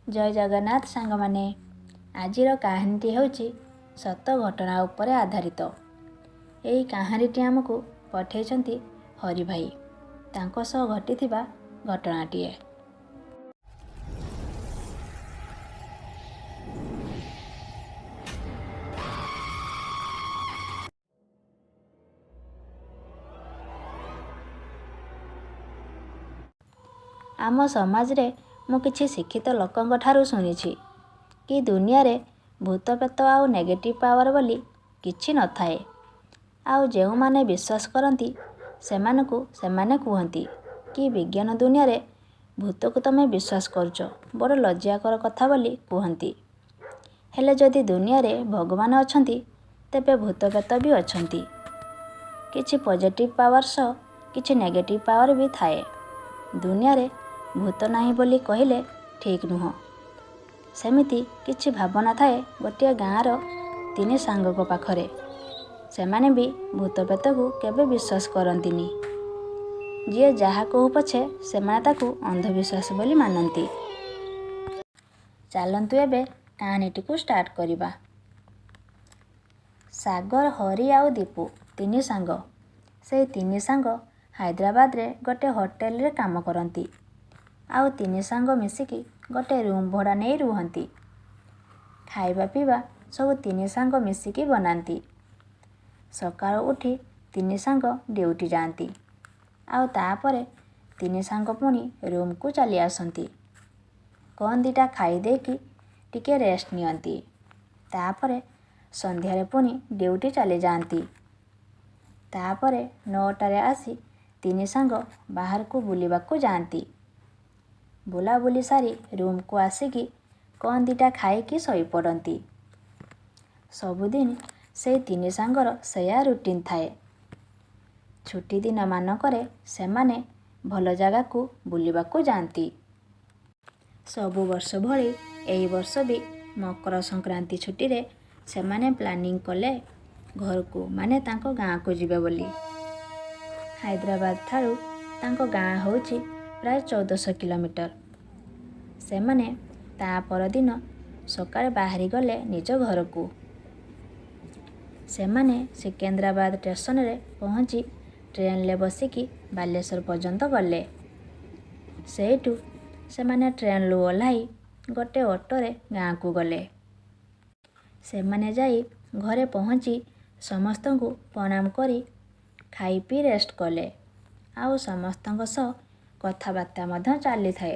ଜୟ ଜଗନ୍ନାଥ ସାଙ୍ଗମାନେ, ଆଜିର କାହାଣୀଟି ହେଉଛି ସତ ଘଟଣା ଉପରେ ଆଧାରିତ। ଏହି କାହାଣୀଟି ଆମକୁ ପଠାଇଛନ୍ତି ହରି ଭାଇ, ତାଙ୍କ ସହ ଘଟିଥିବା ଘଟଣାଟିଏ। ଆମ ସମାଜରେ ମୁଁ କିଛି ଶିକ୍ଷିତ ଲୋକଙ୍କ ଠାରୁ ଶୁଣିଛି କି ଦୁନିଆରେ ଭୂତପ୍ରେତ ଆଉ ନେଗେଟିଭ୍ ପାୱାର ବୋଲି କିଛି ନଥାଏ। ଆଉ ଯେଉଁମାନେ ବିଶ୍ୱାସ କରନ୍ତି ସେମାନଙ୍କୁ ସେମାନେ କୁହନ୍ତି କି ବିଜ୍ଞାନ ଦୁନିଆରେ ଭୂତକୁ ତମେ ବିଶ୍ୱାସ କରୁଛ, ବଡ଼ ଲଜ୍ଜାକର କଥା ବୋଲି କୁହନ୍ତି। ହେଲେ ଯଦି ଦୁନିଆରେ ଭଗବାନ ଅଛନ୍ତି, ତେବେ ଭୂତପ୍ରେତ ବି ଅଛନ୍ତି। କିଛି ପଜିଟିଭ୍ ପାୱାର ସହ କିଛି ନେଗେଟିଭ୍ ପାୱାର ବି ଥାଏ। ଦୁନିଆରେ ଭୂତ ନାହିଁ ବୋଲି କହିଲେ ଠିକ୍ ନୁହଁ। ସେମିତି କିଛି ଭାବନା ଥାଏ ଗୋଟିଏ ଗାଁର ତିନି ସାଙ୍ଗଙ୍କ ପାଖରେ। ସେମାନେ ବି ଭୂତପ୍ରେତକୁ କେବେ ବିଶ୍ୱାସ କରନ୍ତିନି। ଯିଏ ଯାହା କହୁ ପଛେ ସେମାନେ ତାକୁ ଅନ୍ଧବିଶ୍ୱାସ ବୋଲି ମାନନ୍ତି। ଚାଲନ୍ତୁ ଏବେ କାହାଣୀଟିକୁ ଷ୍ଟାର୍ଟ କରିବା। ସାଗର, ହରି ଆଉ ଦୀପୁ ତିନି ସାଙ୍ଗ। ସେଇ ତିନି ସାଙ୍ଗ ହାଇଦ୍ରାବାଦରେ ଗୋଟେ ହୋଟେଲରେ କାମ କରନ୍ତି। ଆଉ ତିନି ସାଙ୍ଗ ମିଶିକି ଗୋଟେ ରୁମ୍ ଭଡ଼ା ନେଇ ରୁହନ୍ତି। ଖାଇବା ପିଇବା ସବୁ ତିନି ସାଙ୍ଗ ମିଶିକି ବନାନ୍ତି। ସକାଳୁ ଉଠି ତିନି ସାଙ୍ଗ ଡ୍ୟୁଟି ଯାଆନ୍ତି, ଆଉ ତାପରେ ତିନି ସାଙ୍ଗ ପୁଣି ରୁମ୍କୁ ଚାଲି ଆସନ୍ତି। କ'ଣ ଦୁଇଟା ଖାଇଦେଇକି ଟିକେ ରେଷ୍ଟ ନିଅନ୍ତି। ତାପରେ ସନ୍ଧ୍ୟାରେ ପୁଣି ଡ୍ୟୁଟି ଚାଲିଯାଆନ୍ତି। ତାପରେ 9ଟାରେ ଆସି ତିନି ସାଙ୍ଗ ବାହାରକୁ ବୁଲିବାକୁ ଯାଆନ୍ତି। ବୁଲାବୁଲି ସାରି ରୁମ୍କୁ ଆସିକି କ'ଣ ଦୁଇଟା ଖାଇକି ଶୋଇପଡ଼ନ୍ତି। ସବୁଦିନ ସେଇ ତିନି ସାଙ୍ଗର ସେୟା ରୁଟିନ୍ ଥାଏ। ଛୁଟି ଦିନମାନଙ୍କରେ ସେମାନେ ଭଲ ଜାଗାକୁ ବୁଲିବାକୁ ଯାଆନ୍ତି। ସବୁ ବର୍ଷ ଭଳି ଏହି ବର୍ଷ ବି ମକର ସଂକ୍ରାନ୍ତି ଛୁଟିରେ ସେମାନେ ପ୍ଲାନିଂ କଲେ ଘରକୁ, ମାନେ ତାଙ୍କ ଗାଁକୁ ଯିବେ ବୋଲି। ହାଇଦ୍ରାବାଦ ଠାରୁ ତାଙ୍କ ଗାଁ ହେଉଛି ପ୍ରାୟ 1400 କିଲୋମିଟର। ସେମାନେ ତା ପରଦିନ ସକାଳେ ବାହାରି ଗଲେ ନିଜ ଘରକୁ। ସେମାନେ ସିକେନ୍ଦ୍ରାବାଦ ଷ୍ଟେସନରେ ପହଞ୍ଚି ଟ୍ରେନରେ ବସିକି ବାଲେଶ୍ୱର ପର୍ଯ୍ୟନ୍ତ ଗଲେ। ସେଇଠୁ ସେମାନେ ଟ୍ରେନରୁ ଓହ୍ଲାଇ ଗୋଟେ ଅଟୋରେ ଗାଁକୁ ଗଲେ। ସେମାନେ ଯାଇ ଘରେ ପହଞ୍ଚି ସମସ୍ତଙ୍କୁ ପ୍ରଣାମ କରି ଖାଇ ପିଇ ରେଷ୍ଟ କଲେ, ଆଉ ସମସ୍ତଙ୍କ ସହ କଥାବାର୍ତ୍ତା ମଧ୍ୟ ଚାଲିଥାଏ।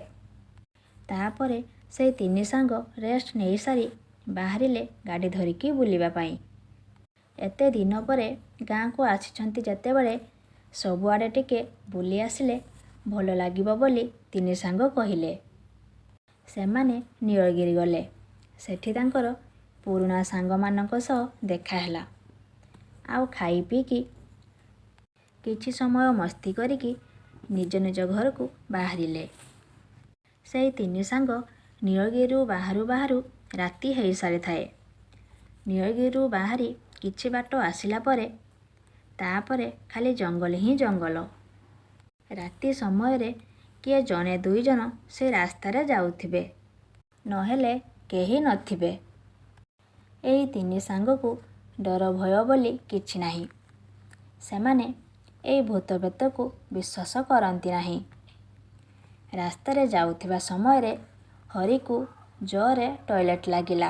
ତାପରେ ସେଇ ତିନି ସାଙ୍ଗ ରେଷ୍ଟ ନେଇସାରି ବାହାରିଲେ ଗାଡ଼ି ଧରିକି ବୁଲିବା ପାଇଁ। ଏତେ ଦିନ ପରେ ଗାଁକୁ ଆସିଛନ୍ତି ଯେତେବେଳେ, ସବୁଆଡ଼େ ଟିକେ ବୁଲି ଆସିଲେ ଭଲ ଲାଗିବ ବୋଲି ତିନି ସାଙ୍ଗ କହିଲେ। ସେମାନେ ନୀଳଗିରି ଗଲେ। ସେଠି ତାଙ୍କର ପୁରୁଣା ସାଙ୍ଗମାନଙ୍କ ସହ ଦେଖାହେଲା, ଆଉ ଖାଇ ପିଇକି କିଛି ସମୟ ମସ୍ତି କରିକି ନିଜ ନିଜ ଘରକୁ ବାହାରିଲେ। ସେଇ ତିନି ସାଙ୍ଗ ନୀଳଗିରିରୁ ବାହାରୁ ବାହାରୁ ରାତି ହେଇସାରିଥାଏ। ନୀଳଗିରିରୁ ବାହାରି କିଛି ବାଟ ଆସିଲା ପରେ ତାପରେ ଖାଲି ଜଙ୍ଗଲ ହିଁ ଜଙ୍ଗଲ। ରାତି ସମୟରେ କିଏ ଜଣେ ଦୁଇ ଜଣ ସେ ରାସ୍ତାରେ ଯାଉଥିବେ, ନହେଲେ କେହି ନଥିବେ। ଏଇ ତିନି ସାଙ୍ଗକୁ ଡର ଭୟ ବୋଲି କିଛି ନାହିଁ। ସେମାନେ ଏଇ ଭୂତପ୍ରେତକୁ ବିଶ୍ୱାସ କରନ୍ତି ନାହିଁ। ରାସ୍ତାରେ ଯାଉଥିବା ସମୟରେ ହରିକୁ ଜୋରରେ ଟଏଲେଟ୍ ଲାଗିଲା।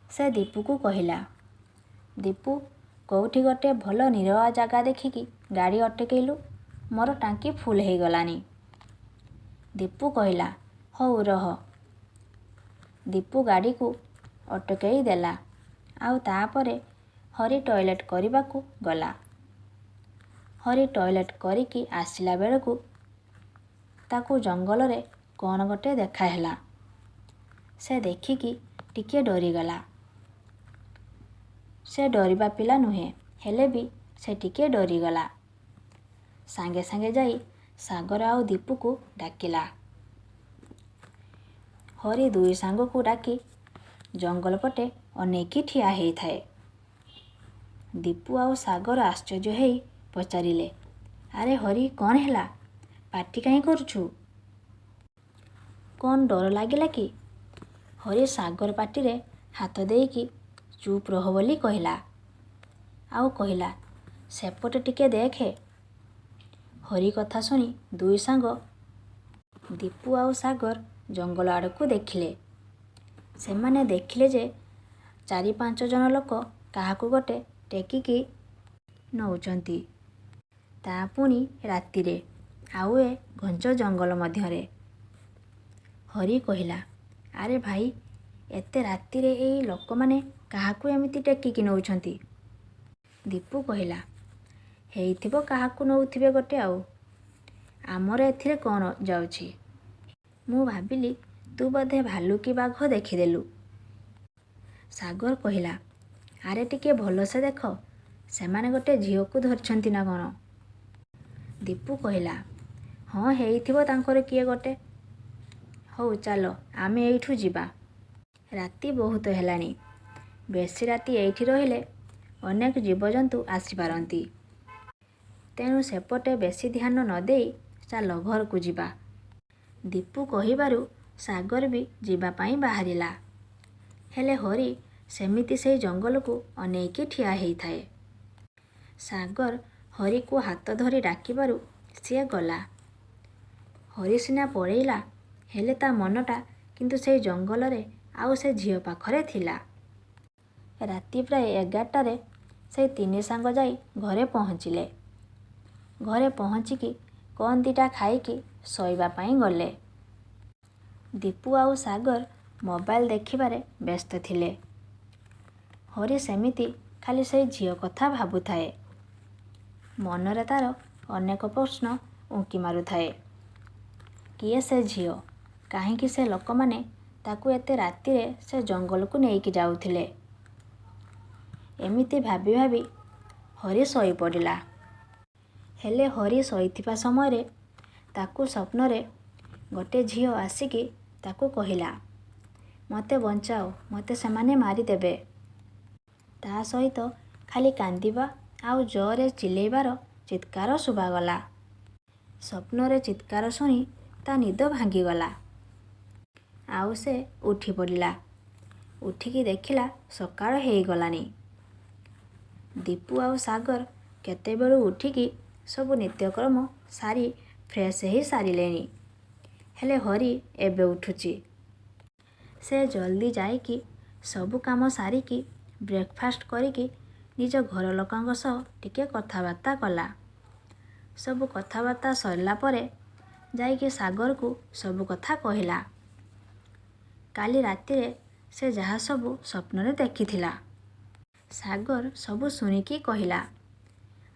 ସେ ଦୀପୁକୁ କହିଲା, ଦୀପୁ, କେଉଁଠି ଗୋଟେ ଭଲ ନିରୋଳା ଜାଗା ଦେଖିକି ଗାଡ଼ି ଅଟକେଇଲୁ, ମୋର ଟାଙ୍କି ଫୁଲ୍ ହେଇଗଲାଣି। ଦୀପୁ କହିଲା, ହଉ ରହ। ଦୀପୁ ଗାଡ଼ିକୁ ଅଟକେଇ ଦେଲା, ଆଉ ତାପରେ ହରି ଟଏଲେଟ୍ କରିବାକୁ ଗଲା। ହରି ଟଏଲେଟ୍ କରିକି ଆସିଲା ବେଳକୁ ତାକୁ ଜଙ୍ଗଲରେ କ'ଣ ଗୋଟେ ଦେଖାହେଲା। ସେ ଦେଖିକି ଟିକିଏ ଡରିଗଲା। ସେ ଡରିବା ପିଲା ନୁହେଁ, ହେଲେ ବି ସେ ଟିକିଏ ଡରିଗଲା। ସାଙ୍ଗେ ସାଙ୍ଗେ ଯାଇ ସାଗର ଆଉ ଦୀପୁକୁ ଡାକିଲା। ହରି ଦୁଇ ସାଙ୍ଗକୁ ଡାକି ଜଙ୍ଗଲ ପଟେ ଅନେଇକି ଠିଆ ହେଇଥାଏ। ଦୀପୁ ଆଉ ସାଗର ଆଶ୍ଚର୍ଯ୍ୟ ହେଇ ପଚାରିଲେ, ଆରେ ହରି, କ'ଣ ହେଲା? ପାଟି କାହିଁ କରୁଛୁ? କ'ଣ ଡର ଲାଗିଲା କି? ହରି ସାଗର ପାଟିରେ ହାତ ଦେଇକି ଚୁପ୍ ରହ ବୋଲି କହିଲା, ଆଉ କହିଲା, ସେପଟେ ଟିକେ ଦେଖେ। ହରି କଥା ଶୁଣି ଦୁଇ ସାଙ୍ଗ ଦୀପୁ ଆଉ ସାଗର ଜଙ୍ଗଲ ଆଡ଼କୁ ଦେଖିଲେ। ସେମାନେ ଦେଖିଲେ ଯେ 4-5 ଜଣ ଲୋକ କାହାକୁ ଗୋଟେ ଟେକିକି ନଉଛନ୍ତି, ତା ପୁଣି ରାତିରେ, ଆଉ ଏ ଘଞ୍ଚ ଜଙ୍ଗଲ ମଧ୍ୟରେ। ହରି କହିଲା, ଆରେ ଭାଇ, ଏତେ ରାତିରେ ଏଇ ଲୋକମାନେ କାହାକୁ ଏମିତି ଟେକିକି ନଉଛନ୍ତି? ଦୀପୁ କହିଲା, ହେଇଥିବ କାହାକୁ ନଉଥିବେ ଗୋଟେ ଆଉ, ଆମର ଏଥିରେ କ'ଣ ଯାଉଛି? ମୁଁ ଭାବିଲି ତୁ ବୋଧେ ଭାଲୁ କି ବାଘ ଦେଖିଦେଲୁ। ସାଗର କହିଲା, ଆରେ ଟିକେ ଭଲସେ ଦେଖ, ସେମାନେ ଗୋଟେ ଝିଅକୁ ଧରିଛନ୍ତି ନା କ'ଣ? ଦୀପୁ କହିଲା, ହଁ ହେଇଥିବ ତାଙ୍କର କିଏ ଗୋଟେ। ହଉ ଚାଲ ଆମେ ଏଇଠୁ ଯିବା, ରାତି ବହୁତ ହେଲାଣି। ବେଶୀ ରାତି ଏଇଠି ରହିଲେ ଅନେକ ଜୀବଜନ୍ତୁ ଆସିପାରନ୍ତି। ତେଣୁ ସେପଟେ ବେଶୀ ଧ୍ୟାନ ନ ଦେଇ ଚାଲ ଘରକୁ ଯିବା। ଦୀପୁ କହିବାରୁ ସାଗର ବି ଯିବା ପାଇଁ ବାହାରିଲା। ହେଲେ ହରି ସେମିତି ସେଇ ଜଙ୍ଗଲକୁ ଅନେଇକି ଠିଆ ହେଇଥାଏ। ସାଗର ହରିକୁ ହାତ ଧରି ଡାକିବାରୁ ସିଏ ଗଲା। ହରି ସିନା ପଳେଇଲା, ହେଲେ ତା ମନଟା କିନ୍ତୁ ସେଇ ଜଙ୍ଗଲରେ ଆଉ ସେ ଝିଅ ପାଖରେ ଥିଲା। ରାତି ପ୍ରାୟ 11ଟାରେ ସେଇ ତିନି ସାଙ୍ଗ ଯାଇ ଘରେ ପହଞ୍ଚିଲେ। ଘରେ ପହଞ୍ଚିକି କ'ଣ ଦିଟା ଖାଇକି ଶୋଇବା ପାଇଁ ଗଲେ। ଦୀପୁ ଆଉ ସାଗର ମୋବାଇଲ ଦେଖିବାରେ ବ୍ୟସ୍ତ ଥିଲେ। ହରି ସେମିତି ଖାଲି ସେଇ ଝିଅ କଥା ଭାବୁଥାଏ। ମନରେ ତାର ଅନେକ ପ୍ରଶ୍ନ ଉଙ୍କି ମାରୁଥାଏ। କିଏ ସେ ଝିଅ? କାହିଁକି ସେ ଲୋକମାନେ ତାକୁ ଏତେ ରାତିରେ ସେ ଜଙ୍ଗଲକୁ ନେଇକି ଯାଉଥିଲେ? ଏମିତି ଭାବି ଭାବି ହରି ଶୋଇପଡ଼ିଲା। ହେଲେ ହରି ଶୋଇଥିବା ସମୟରେ ତାକୁ ସ୍ୱପ୍ନରେ ଗୋଟେ ଝିଅ ଆସିକି ତାକୁ କହିଲା, ମୋତେ ବଞ୍ଚାଅ, ମୋତେ ସେମାନେ ମାରିଦେବେ। ତା ସହିତ ଖାଲି କାନ୍ଦିବା ଆଉ ଜୋରରେ ଚିଲେଇବାର ଚିତ୍କାର ଶୁଭାଗଲା। ସ୍ୱପ୍ନରେ ଚିତ୍କାର ଶୁଣି ତା ନିଦ ଭାଙ୍ଗିଗଲା, ଆଉ ସେ ଉଠି ପଡ଼ିଲା। ଉଠିକି ଦେଖିଲା ସକାଳ ହେଇଗଲାଣି। ଦୀପୁ ଆଉ ସାଗର କେତେବେଳୁ ଉଠିକି ସବୁ ନିତ୍ୟକର୍ମ ସାରି ଫ୍ରେଶ୍ ହେଇ ସାରିଲେଣି। ହେଲେ ହରି ଏବେ ଉଠୁଛି। ସେ ଜଲ୍ଦି ଯାଇକି ସବୁ କାମ ସାରିକି ବ୍ରେକଫାଷ୍ଟ କରିକି ନିଜ ଘର ଲୋକଙ୍କ ସହ ଟିକେ କଥାବାର୍ତ୍ତା କଲା। ସବୁ କଥାବାର୍ତ୍ତା ସରିଲା ପରେ ଯାଇକି ସାଗରକୁ ସବୁ କଥା କହିଲା, କାଲି ରାତିରେ ସେ ଯାହା ସବୁ ସ୍ୱପ୍ନରେ ଦେଖିଥିଲା। ସାଗର ସବୁ ଶୁଣିକି କହିଲା,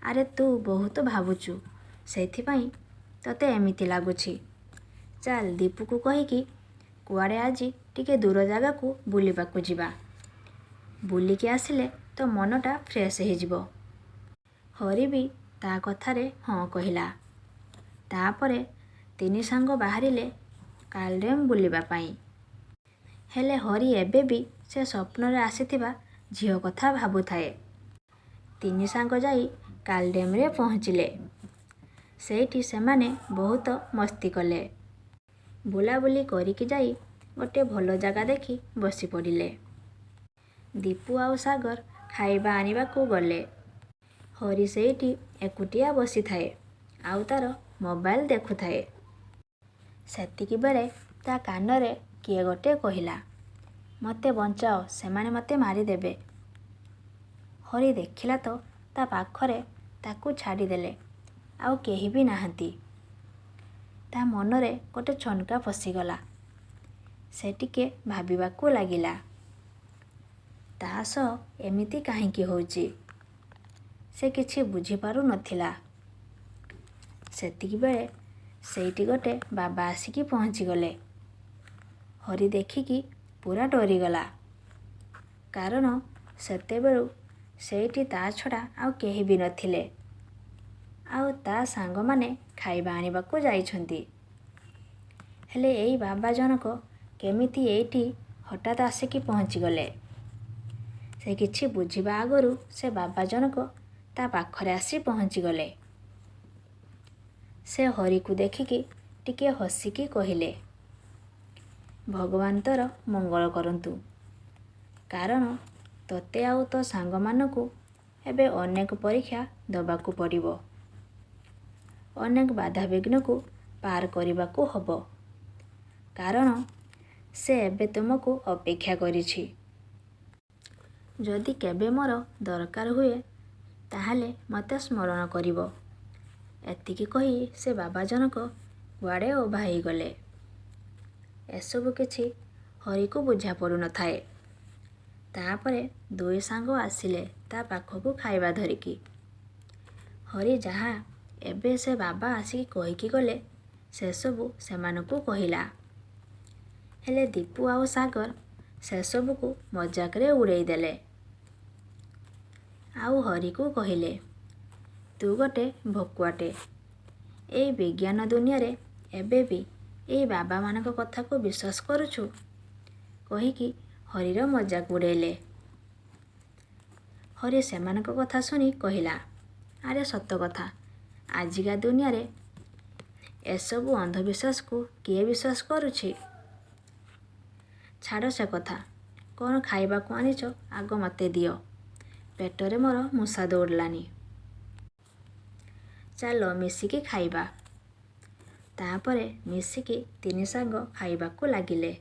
ଆରେ ତୁ ବହୁତ ଭାବୁଛୁ, ସେଇଥିପାଇଁ ତୋତେ ଏମିତି ଲାଗୁଛି। ଚାଲ ଦୀପୁକୁ କହିକି କୁଆଡ଼େ ଆଜି ଟିକେ ଦୂର ଜାଗାକୁ ବୁଲିବାକୁ ଯିବା। ବୁଲିକି ଆସିଲେ ତୋ ମନଟା ଫ୍ରେଶ୍ ହେଇଯିବ। ହରି ବି ତା କଥାରେ ହଁ କହିଲା। ତାପରେ ତିନି ସାଙ୍ଗ ବାହାରିଲେ କାଲଡ୍ୟାମ୍ ବୁଲିବା ପାଇଁ। ହେଲେ ହରି ଏବେ ବି ସେ ସ୍ୱପ୍ନରେ ଆସିଥିବା ଝିଅ କଥା ଭାବୁଥାଏ। ତିନି ସାଙ୍ଗ ଯାଇ କାଲଡ୍ୟାମ୍ରେ ପହଞ୍ଚିଲେ। ସେଇଠି ସେମାନେ ବହୁତ ମସ୍ତି କଲେ। ବୁଲାବୁଲି କରିକି ଯାଇ ଗୋଟେ ଭଲ ଜାଗା ଦେଖି ବସି ପଡ଼ିଲେ। ଦୀପୁ ଆଉ ସାଗର ଖାଇବା ଆଣିବାକୁ ଗଲେ। ହରି ସେଇଠି ଏକୁଟିଆ ବସିଥାଏ ଆଉ ତାର ମୋବାଇଲ ଦେଖୁଥାଏ। ସେତିକିବେଳେ ତା କାନରେ କିଏ ଗୋଟେ କହିଲା, ମୋତେ ବଞ୍ଚାଅ, ସେମାନେ ମୋତେ ମାରିଦେବେ। ହରି ଦେଖିଲା ତ ତା ପାଖରେ ତାକୁ ଛାଡ଼ିଦେଲେ ଆଉ କେହି ବି ନାହାନ୍ତି। ତା ମନରେ ଗୋଟେ ଛନକା ପଶିଗଲା। ସେ ଟିକେ ଭାବିବାକୁ ଲାଗିଲା, ତା ସହ ଏମିତି କାହିଁକି ହେଉଛି? ସେ କିଛି ବୁଝିପାରୁ ନଥିଲା। ସେତିକିବେଳେ ସେଇଠି ଗୋଟେ ବାବା ଆସିକି ପହଞ୍ଚିଗଲେ। ହରି ଦେଖିକି ପୁରା ଡରିଗଲା, କାରଣ ସେତେବେଳୁ ସେଇଠି ତା ଛଡ଼ା ଆଉ କେହି ବି ନଥିଲେ, ଆଉ ତା ସାଙ୍ଗମାନେ ଖାଇବା ଆଣିବାକୁ ଯାଇଛନ୍ତି। ହେଲେ ଏଇ ବାବା ଜଣକ କେମିତି ଏଇଠି ହଠାତ୍ ଆସିକି ପହଞ୍ଚିଗଲେ? ସେ କିଛି ବୁଝିବା ଆଗରୁ ସେ ବାବା ଜଣକ ତା ପାଖରେ ଆସି ପହଞ୍ଚିଗଲେ। ସେ ହରିକୁ ଦେଖିକି ଟିକେ ହସିକି କହିଲେ, ଭଗବାନ ତୋର ମଙ୍ଗଳ କରନ୍ତୁ। କାରଣ ତୋତେ ଆଉ ତୋ ସାଙ୍ଗମାନଙ୍କୁ ଏବେ ଅନେକ ପରୀକ୍ଷା ଦେବାକୁ ପଡ଼ିବ। ଅନେକ ବାଧାବିଘ୍ନକୁ ପାର କରିବାକୁ ହେବ। କାରଣ ସେ ଏବେ ତୁମକୁ ଅପେକ୍ଷା କରିଛି। ଯଦି କେବେ ମୋର ଦରକାର ହୁଏ, ତାହେଲେ ମୋତେ ସ୍ମରଣ କରିବ। ଏତିକି କହି ସେ ବାବା ଜଣକ କୁଆଡ଼େ ଉଭା ହୋଇଗଲେ। ଏସବୁ କିଛି ହରିକୁ ବୁଝା ପଡ଼ୁନଥାଏ। ତାପରେ ଦୁଇ ସାଙ୍ଗ ଆସିଲେ ତା ପାଖକୁ ଖାଇବା ଧରିକି। ହରି ଯାହା ଏବେ ସେ ବାବା ଆସିକି କହିକି ଗଲେ, ସେସବୁ ସେମାନଙ୍କୁ କହିଲା। ହେଲେ ଦୀପୁ ଆଉ ସାଗର ସେସବୁକୁ ମଜାକରେ ଉଡ଼େଇ ଦେଲେ। ଆଉ ହରିକୁ କହିଲେ, ତୁ ଗୋଟେ ଭକୁଆଟେ। ଏଇ ବିଜ୍ଞାନ ଦୁନିଆରେ ଏବେ ବି ଏଇ ବାବାମାନଙ୍କ କଥାକୁ ବିଶ୍ୱାସ କରୁଛୁ? କହିକି ହରିର ମଜାକ ଉଡ଼େଇଲେ। ହରି ସେମାନଙ୍କ କଥା ଶୁଣି କହିଲା, ଆରେ ସତ କଥା, ଆଜିକା ଦୁନିଆରେ ଏସବୁ ଅନ୍ଧବିଶ୍ୱାସକୁ କିଏ ବିଶ୍ୱାସ କରୁଛି? ଛାଡ଼ ସେ କଥା, କ'ଣ ଖାଇବାକୁ ଆଣିଛ ଆଗ ମୋତେ ଦିଅ। ପେଟରେ ମୋର ମୂଷା ଦୌଡ଼ିଲାଣି। ଚାଲ ମିଶିକି ଖାଇବା। ତାପରେ ମିଶିକି ତିନି ସାଙ୍ଗ ଖାଇବାକୁ ଲାଗିଲେ।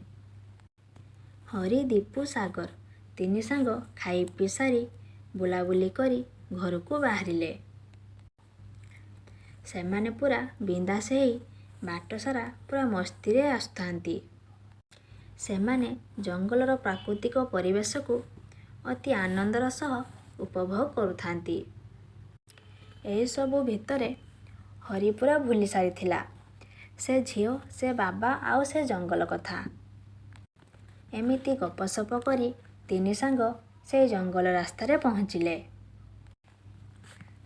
ହରି, ଦୀପୁ, ସାଗର ତିନି ସାଙ୍ଗ ଖାଇ ପିଇ ସାରି ବୁଲାବୁଲି କରି ଘରକୁ ବାହାରିଲେ। ସେମାନେ ପୁରା ବିନ୍ଦାସ ହେଇ ବାଟସାରା ପୁରା ମସ୍ତିରେ ଆସୁଥାନ୍ତି। ସେମାନେ ଜଙ୍ଗଲର ପ୍ରାକୃତିକ ପରିବେଶକୁ ଅତି ଆନନ୍ଦର ସହ ଉପଭୋଗ କରୁଥାନ୍ତି। ଏସବୁ ଭିତରେ ହରି ପୁରା ଭୁଲି ସାରିଥିଲା ସେ ଝିଅ, ସେ ବାବା ଆଉ ସେ ଜଙ୍ଗଲ କଥା। ଏମିତି ଗପସପ କରି ତିନି ସାଙ୍ଗ ସେଇ ଜଙ୍ଗଲ ରାସ୍ତାରେ ପହଞ୍ଚିଲେ।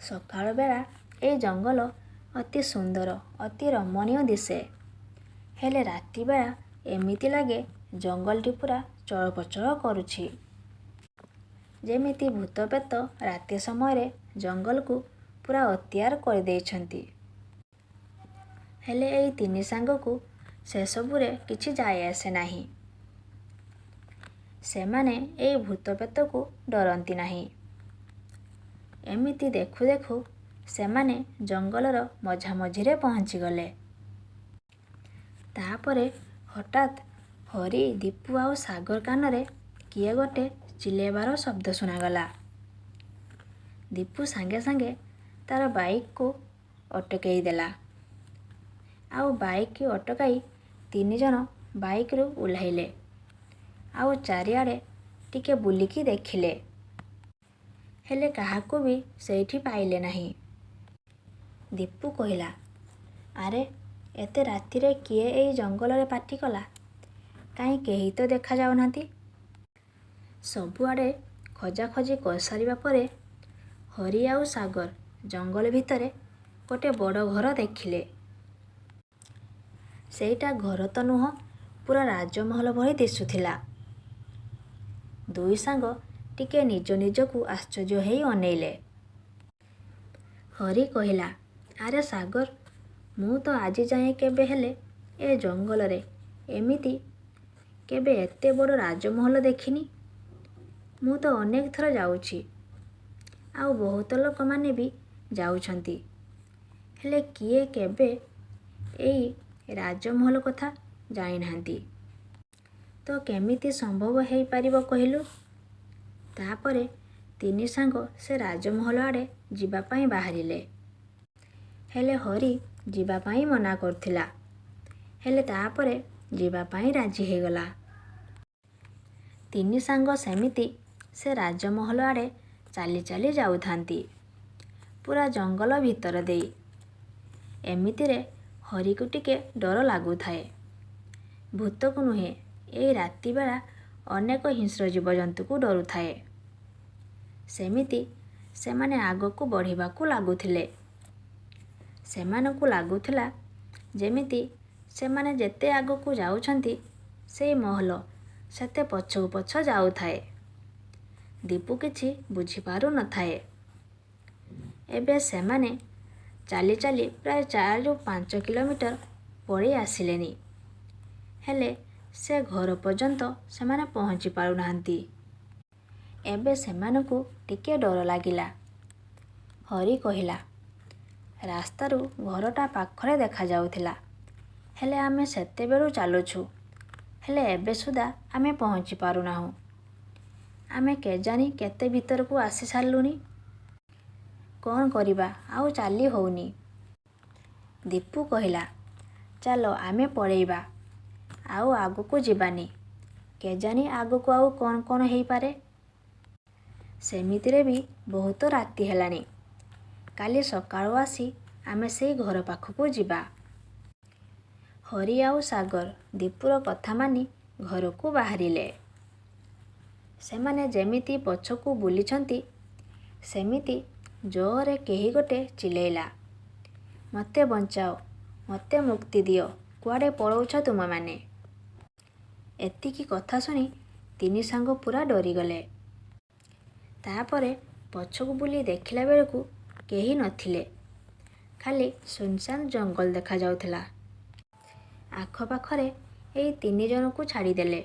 ସକାଳ ବେଳା ଏଇ ଜଙ୍ଗଲ ଅତି ସୁନ୍ଦର, ଅତି ରମଣୀୟ ଦିଶେ। ହେଲେ ରାତି ବେଳା ଏମିତି ଲାଗେ ଜଙ୍ଗଲଟି ପୁରା ଚଳପ୍ରଚଳ କରୁଛି। ଯେମିତି ଭୂତପ୍ରେତ ରାତି ସମୟରେ ଜଙ୍ଗଲକୁ ପୁରା ଅକ୍ତିଆର କରିଦେଇଛନ୍ତି। ହେଲେ ଏଇ ତିନି ସାଙ୍ଗକୁ ସେସବୁରେ କିଛି ଯାଏ ଆସେ ନାହିଁ। ସେମାନେ ଏଇ ଭୂତପ୍ରେତକୁ ଡରନ୍ତି ନାହିଁ। ଏମିତି ଦେଖୁ ଦେଖୁ ସେମାନେ ଜଙ୍ଗଲର ମଝାମଝିରେ ପହଞ୍ଚିଗଲେ। ତାପରେ ହଠାତ୍ ହରି, ଦୀପୁ ଆଉ ସାଗର କାନରେ କିଏ ଗୋଟେ ଚିଲେଇବାର ଶବ୍ଦ ଶୁଣାଗଲା। ଦୀପୁ ସାଙ୍ଗେ ସାଙ୍ଗେ ତାର ବାଇକକୁ ଅଟକେଇ ଦେଲା। ଆଉ ବାଇକ୍ ଅଟକାଇ ତିନି ଜଣ ବାଇକରୁ ଓହ୍ଲାଇଲେ। ଆଉ ଚାରିଆଡ଼େ ଟିକେ ବୁଲିକି ଦେଖିଲେ। ହେଲେ କାହାକୁ ବି ସେଇଠି ପାଇଲେ ନାହିଁ। ଦୀପୁ କହିଲା, ଆରେ ଏତେ ରାତିରେ କିଏ ଏଇ ଜଙ୍ଗଲରେ ପାଟି କଲା? କାହିଁ କେହି ତ ଦେଖାଯାଉନାହାନ୍ତି। ସବୁଆଡ଼େ ଖୋଜାଖୋଜି କରିସାରିବା ପରେ ହରି ଆଉ ସାଗର ଜଙ୍ଗଲ ଭିତରେ ଗୋଟେ ବଡ଼ ଘର ଦେଖିଲେ। ସେଇଟା ଘର ତ ନୁହଁ, ପୁରା ରାଜମହଲ ଭଳି ଦିଶୁଥିଲା। ଦୁଇ ସାଙ୍ଗ ଟିକେ ନିଜ ନିଜକୁ ଆଶ୍ଚର୍ଯ୍ୟ ହେଇ ଅନେଇଲେ। ହରି କହିଲା, ଆରେ ସାଗର, ମୁଁ ତ ଆଜି ଯାଏଁ କେବେ ହେଲେ ଏ ଜଙ୍ଗଲରେ ଏମିତି କେବେ ଏତେ ବଡ଼ ରାଜମହଲ ଦେଖିନି। ମୁଁ ତ ଅନେକ ଥର ଯାଉଛି, ଆଉ ବହୁତ ଲୋକମାନେ ବି ଯାଉଛନ୍ତି। ହେଲେ କିଏ କେବେ ଏଇ ରାଜମହଲ କଥା ଜାଣିନାହାନ୍ତି। ତ କେମିତି ସମ୍ଭବ ହେଇପାରିବ କହିଲୁ? ତାପରେ ତିନି ସାଙ୍ଗ ସେ ରାଜମହଲ ଆଡ଼େ ଯିବା ପାଇଁ ବାହାରିଲେ। ହେଲେ ହରି ଯିବା ପାଇଁ ମନା କରୁଥିଲା। ହେଲେ ତାପରେ ଯିବା ପାଇଁ ରାଜି ହେଇଗଲା। ତିନି ସାଙ୍ଗ ସେମିତି ସେ ରାଜମହଲ ଆଡ଼େ ଚାଲି ଚାଲି ଯାଉଥାନ୍ତି, ପୁରା ଜଙ୍ଗଲ ଭିତର ଦେଇ। ଏମିତିରେ ହରିକୁ ଟିକେ ଡର ଲାଗୁଥାଏ। ଭୂତକୁ ନୁହେଁ, ଏଇ ରାତିବେଳା ଅନେକ ହିଂସ୍ର ଜୀବଜନ୍ତୁକୁ ଡରୁଥାଏ। ସେମିତି ସେମାନେ ଆଗକୁ ବଢ଼ିବାକୁ ଲାଗୁଥିଲେ। ସେମାନଙ୍କୁ ଲାଗୁଥିଲା ଯେମିତି ସେମାନେ ଯେତେ ଆଗକୁ ଯାଉଛନ୍ତି, ସେଇ ମହଲ ସେତେ ପଛକୁ ପଛ ଯାଉଥାଏ। ଦୀପୁ କିଛି ବୁଝିପାରୁନଥାଏ। ଏବେ ସେମାନେ ଚାଲି ଚାଲି ପ୍ରାୟ 4ରୁ 5 କିଲୋମିଟର ପଳେଇ ଆସିଲେଣି। ହେଲେ ସେ ଘର ପର୍ଯ୍ୟନ୍ତ ସେମାନେ ପହଞ୍ଚି ପାରୁନାହାନ୍ତି। ଏବେ ସେମାନଙ୍କୁ ଟିକେ ଡର ଲାଗିଲା। ହରି କହିଲା, ରାସ୍ତାରୁ ଘରଟା ପାଖରେ ଦେଖାଯାଉଥିଲା, ହେଲେ ଆମେ ସେତେବେଳୁ ଚାଲୁଛୁ, ହେଲେ ଏବେ ସୁଦ୍ଧା ଆମେ ପହଞ୍ଚି ପାରୁନାହୁଁ। ଆମେ କେଜାଣି କେତେ ଭିତରକୁ ଆସି ସାରିଲୁଣି। କ'ଣ କରିବା, ଆଉ ଚାଲି ହେଉନି। ଦୀପୁ କହିଲା, ଚାଲ ଆମେ ପଳେଇବା, ଆଉ ଆଗକୁ ଯିବାନି। କେଜାଣି ଆଗକୁ ଆଉ କ'ଣ କ'ଣ ହେଇପାରେ। ସେମିତିରେ ବି ବହୁତ ରାତି ହେଲାଣି। କାଲି ସକାଳୁ ଆସି ଆମେ ସେଇ ଘର ପାଖକୁ ଯିବା। ହରି ଆଉ ସାଗର ଦୀପୁର କଥା ମାନି ଘରକୁ ବାହାରିଲେ। ସେମାନେ ଯେମିତି ପଛକୁ ବୁଲିଛନ୍ତି, ସେମିତି ଜୋରରେ କେହି ଗୋଟେ ଚିଲେଇଲା, ମୋତେ ବଞ୍ଚାଅ, ମୋତେ ମୁକ୍ତି ଦିଅ, କୁଆଡ଼େ ପଳଉଛ ତୁମେମାନେ? ଏତିକି କଥା ଶୁଣି ତିନି ସାଙ୍ଗ ପୂରା ଡରିଗଲେ। ତାପରେ ପଛକୁ ବୁଲି ଦେଖିଲା ବେଳକୁ କେହି ନଥିଲେ, ଖାଲି ଶୂନଶାନ ଜଙ୍ଗଲ ଦେଖାଯାଉଥିଲା। ଆଖପାଖରେ ଏଇ ତିନି ଜଣଙ୍କୁ ଛାଡ଼ିଦେଲେ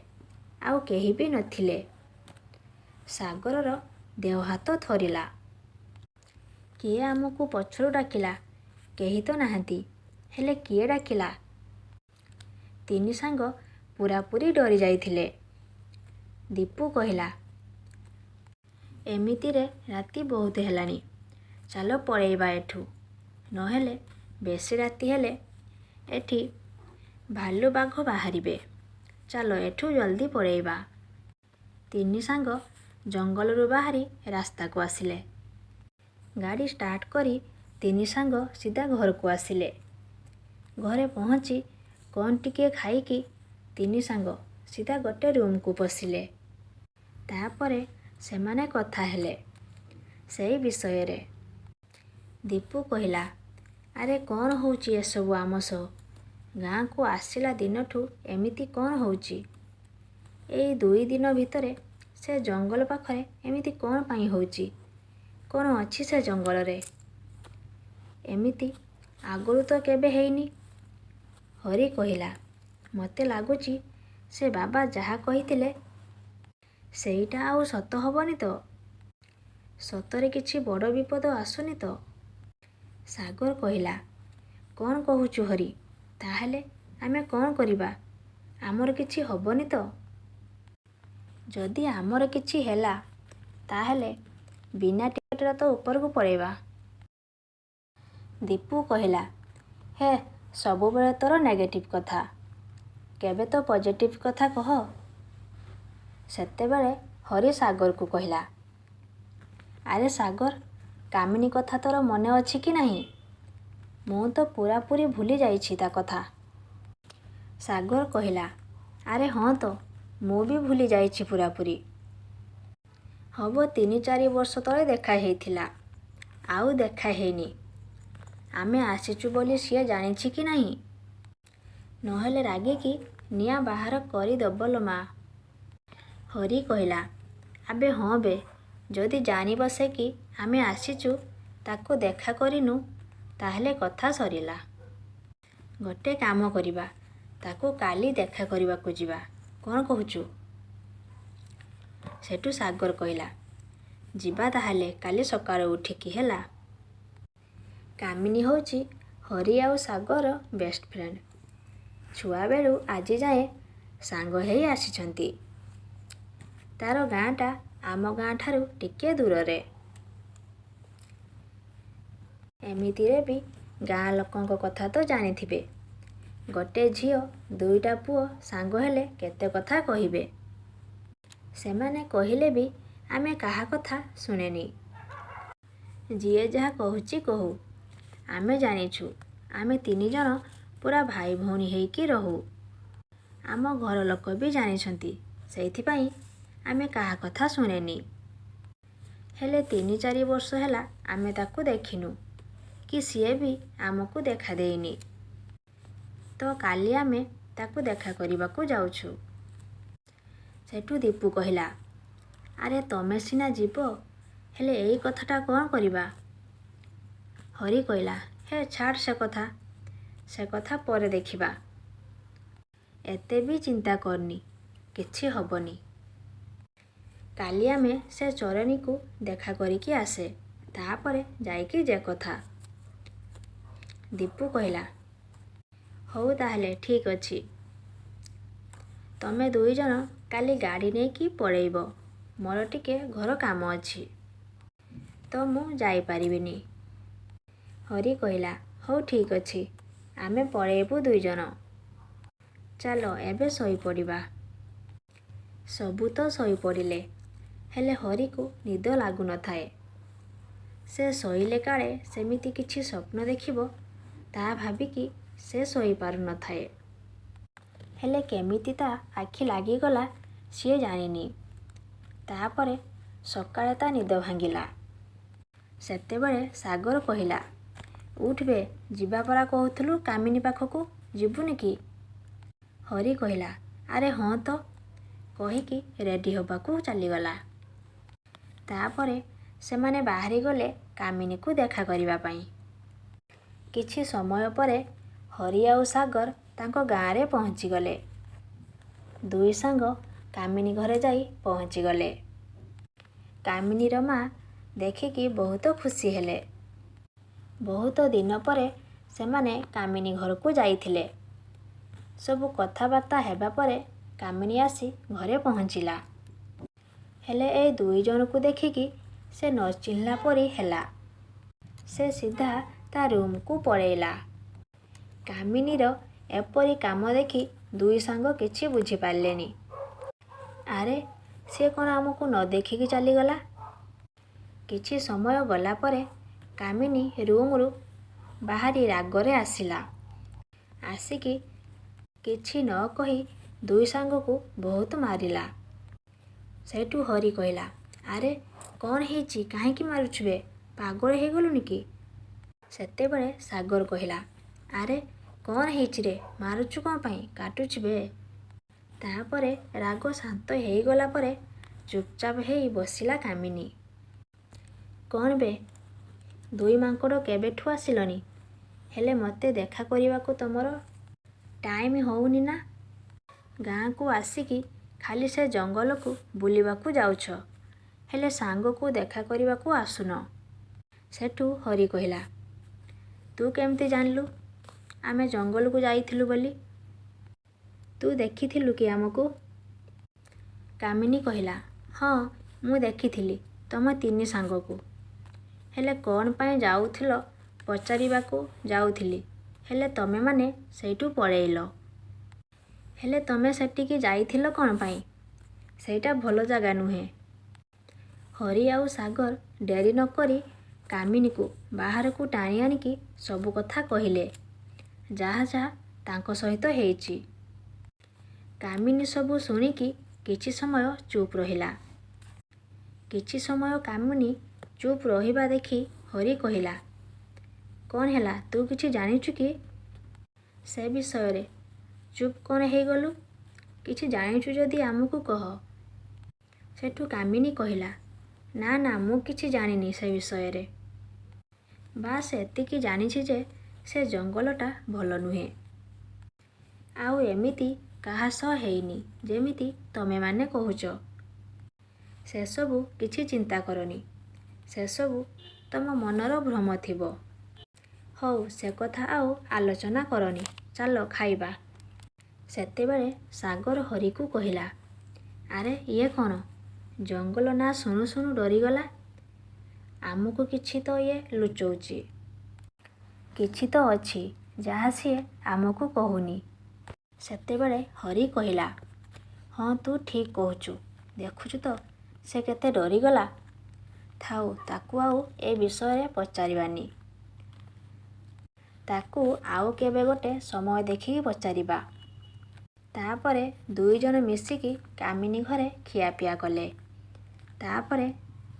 ଆଉ କେହି ବି ନଥିଲେ। ସାଗରର ଦେହ ହାତ ଥରିଲା। କିଏ ଆମକୁ ପଛରୁ ଡାକିଲା? କେହି ତ ନାହାନ୍ତି, ହେଲେ କିଏ ଡାକିଲା? ତିନି ସାଙ୍ଗ ପୂରାପୂରି ଡରି ଯାଇଥିଲେ। ଦୀପୁ କହିଲା, ଏମିତିରେ ରାତି ବହୁତ ହେଲାଣି, ଚାଲ ପଳେଇବା ଏଠୁ, ନହେଲେ ବେଶୀ ରାତି ହେଲେ ଏଠି ଭାଲୁ ବାଘ ବାହାରିବେ। ଚାଲ ଏଠୁ ଜଲ୍ଦି ପଳେଇବା। ତିନି ସାଙ୍ଗ ଜଙ୍ଗଲରୁ ବାହାରି ରାସ୍ତାକୁ ଆସିଲେ। ଗାଡ଼ି ଷ୍ଟାର୍ଟ କରି ତିନି ସାଙ୍ଗ ସିଧା ଘରକୁ ଆସିଲେ। ଘରେ ପହଞ୍ଚି କ'ଣ ଟିକିଏ ଖାଇକି ତିନି ସାଙ୍ଗ ସିଧା ଗୋଟେ ରୁମ୍କୁ ପଶିଲେ। ତାପରେ ସେମାନେ କଥା ହେଲେ ସେଇ ବିଷୟରେ। ଦୀପୁ କହିଲା, ଆରେ କ'ଣ ହେଉଛି ଏସବୁ ଆମ ସହ? ଗାଁକୁ ଆସିଲା ଦିନଠୁ ଏମିତି କ'ଣ ହେଉଛି? ଏଇ 2 ଦିନ ଭିତରେ ସେ ଜଙ୍ଗଲ ପାଖରେ ଏମିତି କ'ଣ ପାଇଁ ହେଉଛି? କ'ଣ ଅଛି ସେ ଜଙ୍ଗଲରେ? ଏମିତି ଆଗରୁ ତ କେବେ ହେଇନି। ହରି କହିଲା, ମୋତେ ଲାଗୁଛି ସେ ବାବା ଯାହା କହିଥିଲେ ସେଇଟା ଆଉ ସତ ହେବନି ତ? ସତରେ କିଛି ବଡ଼ ବିପଦ ଆସୁନି ତ? ସାଗର କହିଲା, କ'ଣ କହୁଛୁ ହରି? ତାହେଲେ ଆମେ କ'ଣ କରିବା? ଆମର କିଛି ହେବନି ତ? ଯଦି ଆମର କିଛି ହେଲା, ତାହେଲେ ବିନା ଟିକେଟରେ ତ ଉପରକୁ ପଳେଇବା। ଦୀପୁ କହିଲା, ହେ, ସବୁବେଳେ ତୋର ନେଗେଟିଭ୍ କଥା, କେବେ ତ ପଜିଟିଭ୍ କଥା କହ। ସେତେବେଳେ ହରି ସାଗରକୁ କହିଲା, ଆରେ ସାଗର, କାମିନୀ କଥା ତୋର ମନେ ଅଛି କି ନାହିଁ? ମୁଁ ତ ପୂରାପୂରି ଭୁଲି ଯାଇଛି ତା କଥା। ସାଗର କହିଲା, ଆରେ ହଁ ତ, ମୁଁ ବି ଭୁଲି ଯାଇଛି ପୂରାପୂରି। ହବ 3-4 ବର୍ଷ ତଳେ ଦେଖା ହେଇଥିଲା, ଆଉ ଦେଖା ହେଇନି। ଆମେ ଆସିଛୁ ବୋଲି ସିଏ ଜାଣିଛି କି ନାହିଁ? ନହେଲେ ରାଗିକି ନିଆଁ ବାହାର କରିଦେବ ଲୋ ମା। ହରି କହିଲା, ଆବେ ହଁ ବେ, ଯଦି ଜାଣିବ ସେ କି ଆମେ ଆସିଛୁ, ତାକୁ ଦେଖା କରିନୁ, ତାହେଲେ କଥା ସରିଲା। ଗୋଟେ କାମ କରିବା, ତାକୁ କାଲି ଦେଖା କରିବାକୁ ଯିବା, କ'ଣ କହୁଛୁ? ସେଠୁ ସାଗର କହିଲା, ଯିବା ତାହେଲେ କାଲି ସକାଳୁ ଉଠିକି, ହେଲା। କାମିନୀ ହେଉଛି ହରି ଆଉ ସାଗର ବେଷ୍ଟ ଫ୍ରେଣ୍ଡ। ଛୁଆବେଳୁ ଆଜି ଯାଏଁ ସାଙ୍ଗ ହେଇ ଆସିଛନ୍ତି। ତାର ଗାଁଟା ଆମ ଗାଁ ଠାରୁ ଟିକିଏ ଦୂରରେ। ଏମିତିରେ ବି ଗାଁ ଲୋକଙ୍କ କଥା ତ ଜାଣିଥିବେ, ଗୋଟେ ଝିଅ ଦୁଇଟା ପୁଅ ସାଙ୍ଗ ହେଲେ କେତେ କଥା କହିବେ। ସେମାନେ କହିଲେ ବି ଆମେ କାହା କଥା ଶୁଣେନି। ଯିଏ ଯାହା କହୁଛି କହୁ, ଆମେ ଜାଣିଛୁ ଆମେ ତିନି ଜଣ ପୂରା ଭାଇ ଭଉଣୀ ହେଇକି ରହୁ। ଆମ ଘର ଲୋକ ବି ଜାଣିଛନ୍ତି, ସେଇଥିପାଇଁ ଆମେ କାହା କଥା ଶୁଣେନି। ହେଲେ 3-4 ବର୍ଷ ହେଲା ଆମେ ତାକୁ ଦେଖିନୁ କି ସିଏ ବି ଆମକୁ ଦେଖା ଦେଇନି। ତ କାଲି ଆମେ ତାକୁ ଦେଖା କରିବାକୁ ଯାଉଛୁ। ସେଠୁ ଦୀପୁ କହିଲା, ଆରେ ତମେ ସିନା ଯିବ, ହେଲେ ଏଇ କଥାଟା କ'ଣ କରିବା? ହରି କହିଲା, ହେ ଛାଡ଼ ସେ କଥା, ସେ କଥା ପରେ ଦେଖିବା। ଏତେ ବି ଚିନ୍ତା କରନି, କିଛି ହେବନି। କାଲି ଆମେ ସେ ଚୋରଣୀକୁ ଦେଖା କରିକି ଆସେ, ତା'ପରେ ଯାଇକି ଯେ କଥା। ଦୀପୁ କହିଲା, ହଉ ତାହେଲେ ଠିକ୍ ଅଛି। ତମେ ଦୁଇଜଣ କାଲି ଗାଡ଼ି ନେଇକି ପଳେଇବ। ମୋର ଟିକେ ଘର କାମ ଅଛି ତ ମୁଁ ଯାଇପାରିବିନି। ହରି କହିଲା, ହଉ ଠିକ୍ ଅଛି, ଆମେ ପଳେଇବୁ ଦୁଇଜଣ। ଚାଲ ଏବେ ଶୋଇପଡ଼ିବା। ସବୁ ତ ଶୋଇପଡ଼ିଲେ, ହେଲେ ହରିକୁ ନିଦ ଲାଗୁନଥାଏ। ସେ ଶୋଇଲେ କାଳେ ସେମିତି କିଛି ସ୍ୱପ୍ନ ଦେଖିବ, ତା' ଭାବିକି ସେ ଶୋଇପାରୁନଥାଏ। ହେଲେ କେମିତି ତା' ଆଖି ଲାଗିଗଲା ସିଏ ଜାଣିନି। ତା'ପରେ ସକାଳେ ତା' ନିଦ ଭାଙ୍ଗିଲା। ସେତେବେଳେ ସାଗର କହିଲା, ଉଠ୍ ବେ, ଯିବା ପରା କହୁଥିଲୁ କାମିନୀ ପାଖକୁ, ଯିବୁନି କି? ହରି କହିଲା, ଆରେ ହଁ ତ, କହିକି ରେଡ଼ି ହେବାକୁ ଚାଲିଗଲା। ତା'ପରେ ସେମାନେ ବାହାରିଗଲେ କାମିନୀକୁ ଦେଖା କରିବା ପାଇଁ। କିଛି ସମୟ ପରେ ହରି ଆଉ ସାଗର ତାଙ୍କ ଗାଁରେ ପହଞ୍ଚିଗଲେ। ଦୁଇ ସାଙ୍ଗ କାମିନୀ ଘରେ ଯାଇ ପହଞ୍ଚିଗଲେ। କାମିନୀର ମା' ଦେଖିକି ବହୁତ ଖୁସି ହେଲେ। ବହୁତ ଦିନ ପରେ ସେମାନେ କାମିନୀ ଘରକୁ ଯାଇଥିଲେ। ସବୁ କଥାବାର୍ତ୍ତା ହେବା ପରେ କାମିନୀ ଆସି ଘରେ ପହଞ୍ଚିଲା। ହେଲେ ଏ ଦୁଇ ଜଣଙ୍କୁ ଦେଖିକି ସେ ନ ଚିହ୍ନିଲା ପରି ହେଲା। ସେ ସିଧା ତା' ରୁମ୍କୁ ପଳେଇଲା। କାମିନୀର ଏପରି କାମ ଦେଖି ଦୁଇ ସାଙ୍ଗ କିଛି ବୁଝିପାରିଲେନି। ଆରେ ସିଏ କ'ଣ ଆମକୁ ନ ଦେଖିକି ଚାଲିଗଲା? କିଛି ସମୟ ଗଲା ପରେ କାମିନୀ ରୁମ୍ରୁ ବାହାରି ରାଗରେ ଆସିଲା। ଆସିକି କିଛି ନ କହି ଦୁଇ ସାଙ୍ଗକୁ ବହୁତ ମାରିଲା। ସେଇଠୁ ହରି କହିଲା, ଆରେ କ'ଣ ହେଇଛି, କାହିଁକି ମାରୁଛୁ ବେ, ପାଗଳ ହେଇଗଲୁନି କି? ସେତେବେଳେ ସାଗର କହିଲା, ଆରେ କ'ଣ ହେଇଛି ରେ, ମାରୁଛୁ କ'ଣ ପାଇଁ, କାଟୁଛି ବେ। ତା'ପରେ ରାଗ ଶାନ୍ତ ହେଇଗଲା ପରେ ଚୁପଚାପ ହେଇ ବସିଲା କାମିନୀ। କ'ଣ ବେ, ଦୁଇ ମାଙ୍କଡ଼ କେବେଠୁ ଆସିଲନି? ହେଲେ ମୋତେ ଦେଖା କରିବାକୁ ତମର ଟାଇମ୍ ହେଉନି ନା? ଗାଁକୁ ଆସିକି ଖାଲି ସେ ଜଙ୍ଗଲକୁ ବୁଲିବାକୁ ଯାଉଛ, ହେଲେ ସାଙ୍ଗକୁ ଦେଖା କରିବାକୁ ଆସୁନ। ସେଠୁ ହରି କହିଲା, ତୁ କେମିତି ଜାଣିଲୁ ଆମେ ଜଙ୍ଗଲକୁ ଯାଇଥିଲୁ ବୋଲି? ତୁ ଦେଖିଥିଲୁ କି ଆମକୁ? କାମିନୀ କହିଲା, ହଁ ମୁଁ ଦେଖିଥିଲି ତମ ତିନି ସାଙ୍ଗକୁ। ହେଲେ କ'ଣ ପାଇଁ ଯାଉଥିଲ ପଚାରିବାକୁ ଯାଉଥିଲି, ହେଲେ ତମେମାନେ ସେଇଠୁ ପଳେଇଲ। ହେଲେ ତମେ ସେଠିକି ଯାଇଥିଲ କ'ଣ ପାଇଁ? ସେଇଟା ଭଲ ଜାଗା ନୁହେଁ। ହରି ଆଉ ସାଗର ଡେରି ନକରି କାମିନୀକୁ ବାହାରକୁ ଟାଣି ଆଣିକି ସବୁ କଥା କହିଲେ, ଯାହା ଯାହା ତାଙ୍କ ସହିତ ହେଇଛି। କାମିନୀ ସବୁ ଶୁଣିକି କିଛି ସମୟ ଚୁପ୍ ରହିଲା। କିଛି ସମୟ କାମିନୀ ଚୁପ୍ ରହିବା ଦେଖି ହରି କହିଲା, କ'ଣ ହେଲା, ତୁ କିଛି ଜାଣିଛୁ କି ସେ ବିଷୟରେ? ଚୁପ୍ କ'ଣ ହେଇଗଲୁ? କିଛି ଜାଣିଛୁ ଯଦି ଆମକୁ କହ। ସେଠୁ କାମିନୀ କହିଲା, ନା ନା, ମୁଁ କିଛି ଜାଣିନି ସେ ବିଷୟରେ। ବାସ୍ ଏତିକି ଜାଣିଛି ଯେ ସେ ଜଙ୍ଗଲଟା ଭଲ ନୁହେଁ। ଆଉ ଏମିତି କାହା ସହ ହେଇନି ଯେମିତି ତମେମାନେ କହୁଛ। ସେସବୁ କିଛି ଚିନ୍ତା କରନି, ସେସବୁ ତମ ମନର ଭ୍ରମ ଥିବ। ହଉ, ସେ କଥା ଆଉ ଆଲୋଚନା କରନି, ଚାଲ ଖାଇବା। ସେତେବେଳେ ସାଗର ହରିକୁ କହିଲା, ଆରେ ଇଏ କ'ଣ ଜଙ୍ଗଲ ନାଁ ଶୁଣୁ ଶୁଣୁ ଡରିଗଲା? ଆମକୁ କିଛି ତ ଇଏ ଲୁଚଉଛି। କିଛି ତ ଅଛି ଯାହା ସିଏ ଆମକୁ କହୁନି। ସେତେବେଳେ ହରି କହିଲା, ହଁ ତୁ ଠିକ୍ କହୁଛୁ, ଦେଖୁଛୁ ତ ସେ କେତେ ଡରିଗଲା। ଥାଉ, ତାକୁ ଆଉ ଏ ବିଷୟରେ ପଚାରିବାନି। ତାକୁ ଆଉ କେବେ ଗୋଟେ ସମୟ ଦେଖିକି ପଚାରିବା। ତା'ପରେ ଦୁଇଜଣ ମିଶିକି କାମିନୀ ଘରେ ଖିଆପିଆ କଲେ। ତା'ପରେ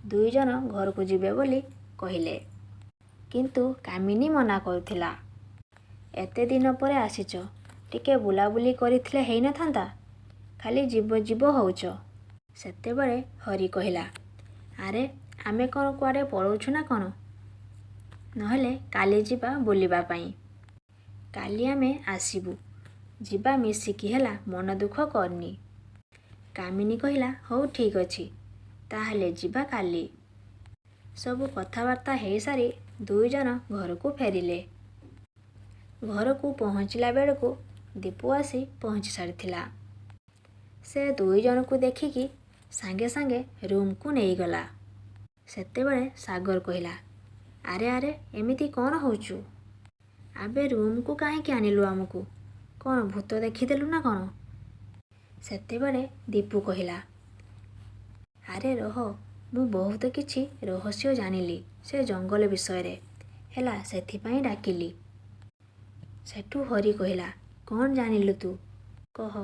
ଦୁଇଜଣ ଘରକୁ ଯିବେ ବୋଲି କହିଲେ। କିନ୍ତୁ କାମିନୀ ମନା କରୁଥିଲା। ଏତେ ଦିନ ପରେ ଆସିଛ, ଟିକେ ବୁଲାବୁଲି କରିଥିଲେ ହେଇନଥାନ୍ତା? ଖାଲି ଯିବ ଯିବ ହେଉଛ। ସେତେବେଳେ ହରି କହିଲା, ଆରେ ଆମେ କ'ଣ କୁଆଡ଼େ ପଳଉଛୁ ନା କ'ଣ? ନହେଲେ କାଲି ଯିବା ବୁଲିବା ପାଇଁ। କାଲି ଆମେ ଆସିବୁ, ଯିବା ମିଶିକି ହେଲା, ମନ ଦୁଃଖ କରନି। କାମିନୀ କହିଲା, ହଉ ଠିକ୍ ଅଛି, ତାହେଲେ ଯିବା କାଲି। ସବୁ କଥାବାର୍ତ୍ତା ହେଇସାରି ଦୁଇଜଣ ଘରକୁ ଫେରିଲେ। ଘରକୁ ପହଞ୍ଚିଲା ବେଳକୁ ଦୀପୁ ଆସି ପହଞ୍ଚି ସାରିଥିଲା। ସେ ଦୁଇଜଣକୁ ଦେଖିକି ସାଙ୍ଗେ ସାଙ୍ଗେ ରୁମ୍କୁ ନେଇଗଲା। ସେତେବେଳେ ସାଗର କହିଲା, ଆରେ ଆରେ, ଏମିତି କ'ଣ ହେଉଛୁ? ଆବେ ରୁମ୍କୁ କାହିଁକି ଆଣିଲୁ ଆମକୁ? କ'ଣ ଭୂତ ଦେଖିଦେଲୁ ନା କ'ଣ? ସେତେବେଳେ ଦୀପୁ କହିଲା, ଆରେ ରହ, ମୁଁ ବହୁତ କିଛି ରହସ୍ୟ ଜାଣିଲି ସେ ଜଙ୍ଗଲ ବିଷୟରେ ହେଲା, ସେଥିପାଇଁ ଡାକିଲି। ସେଠୁ ହରି କହିଲା, କ'ଣ ଜାଣିଲୁ ତୁ କହ?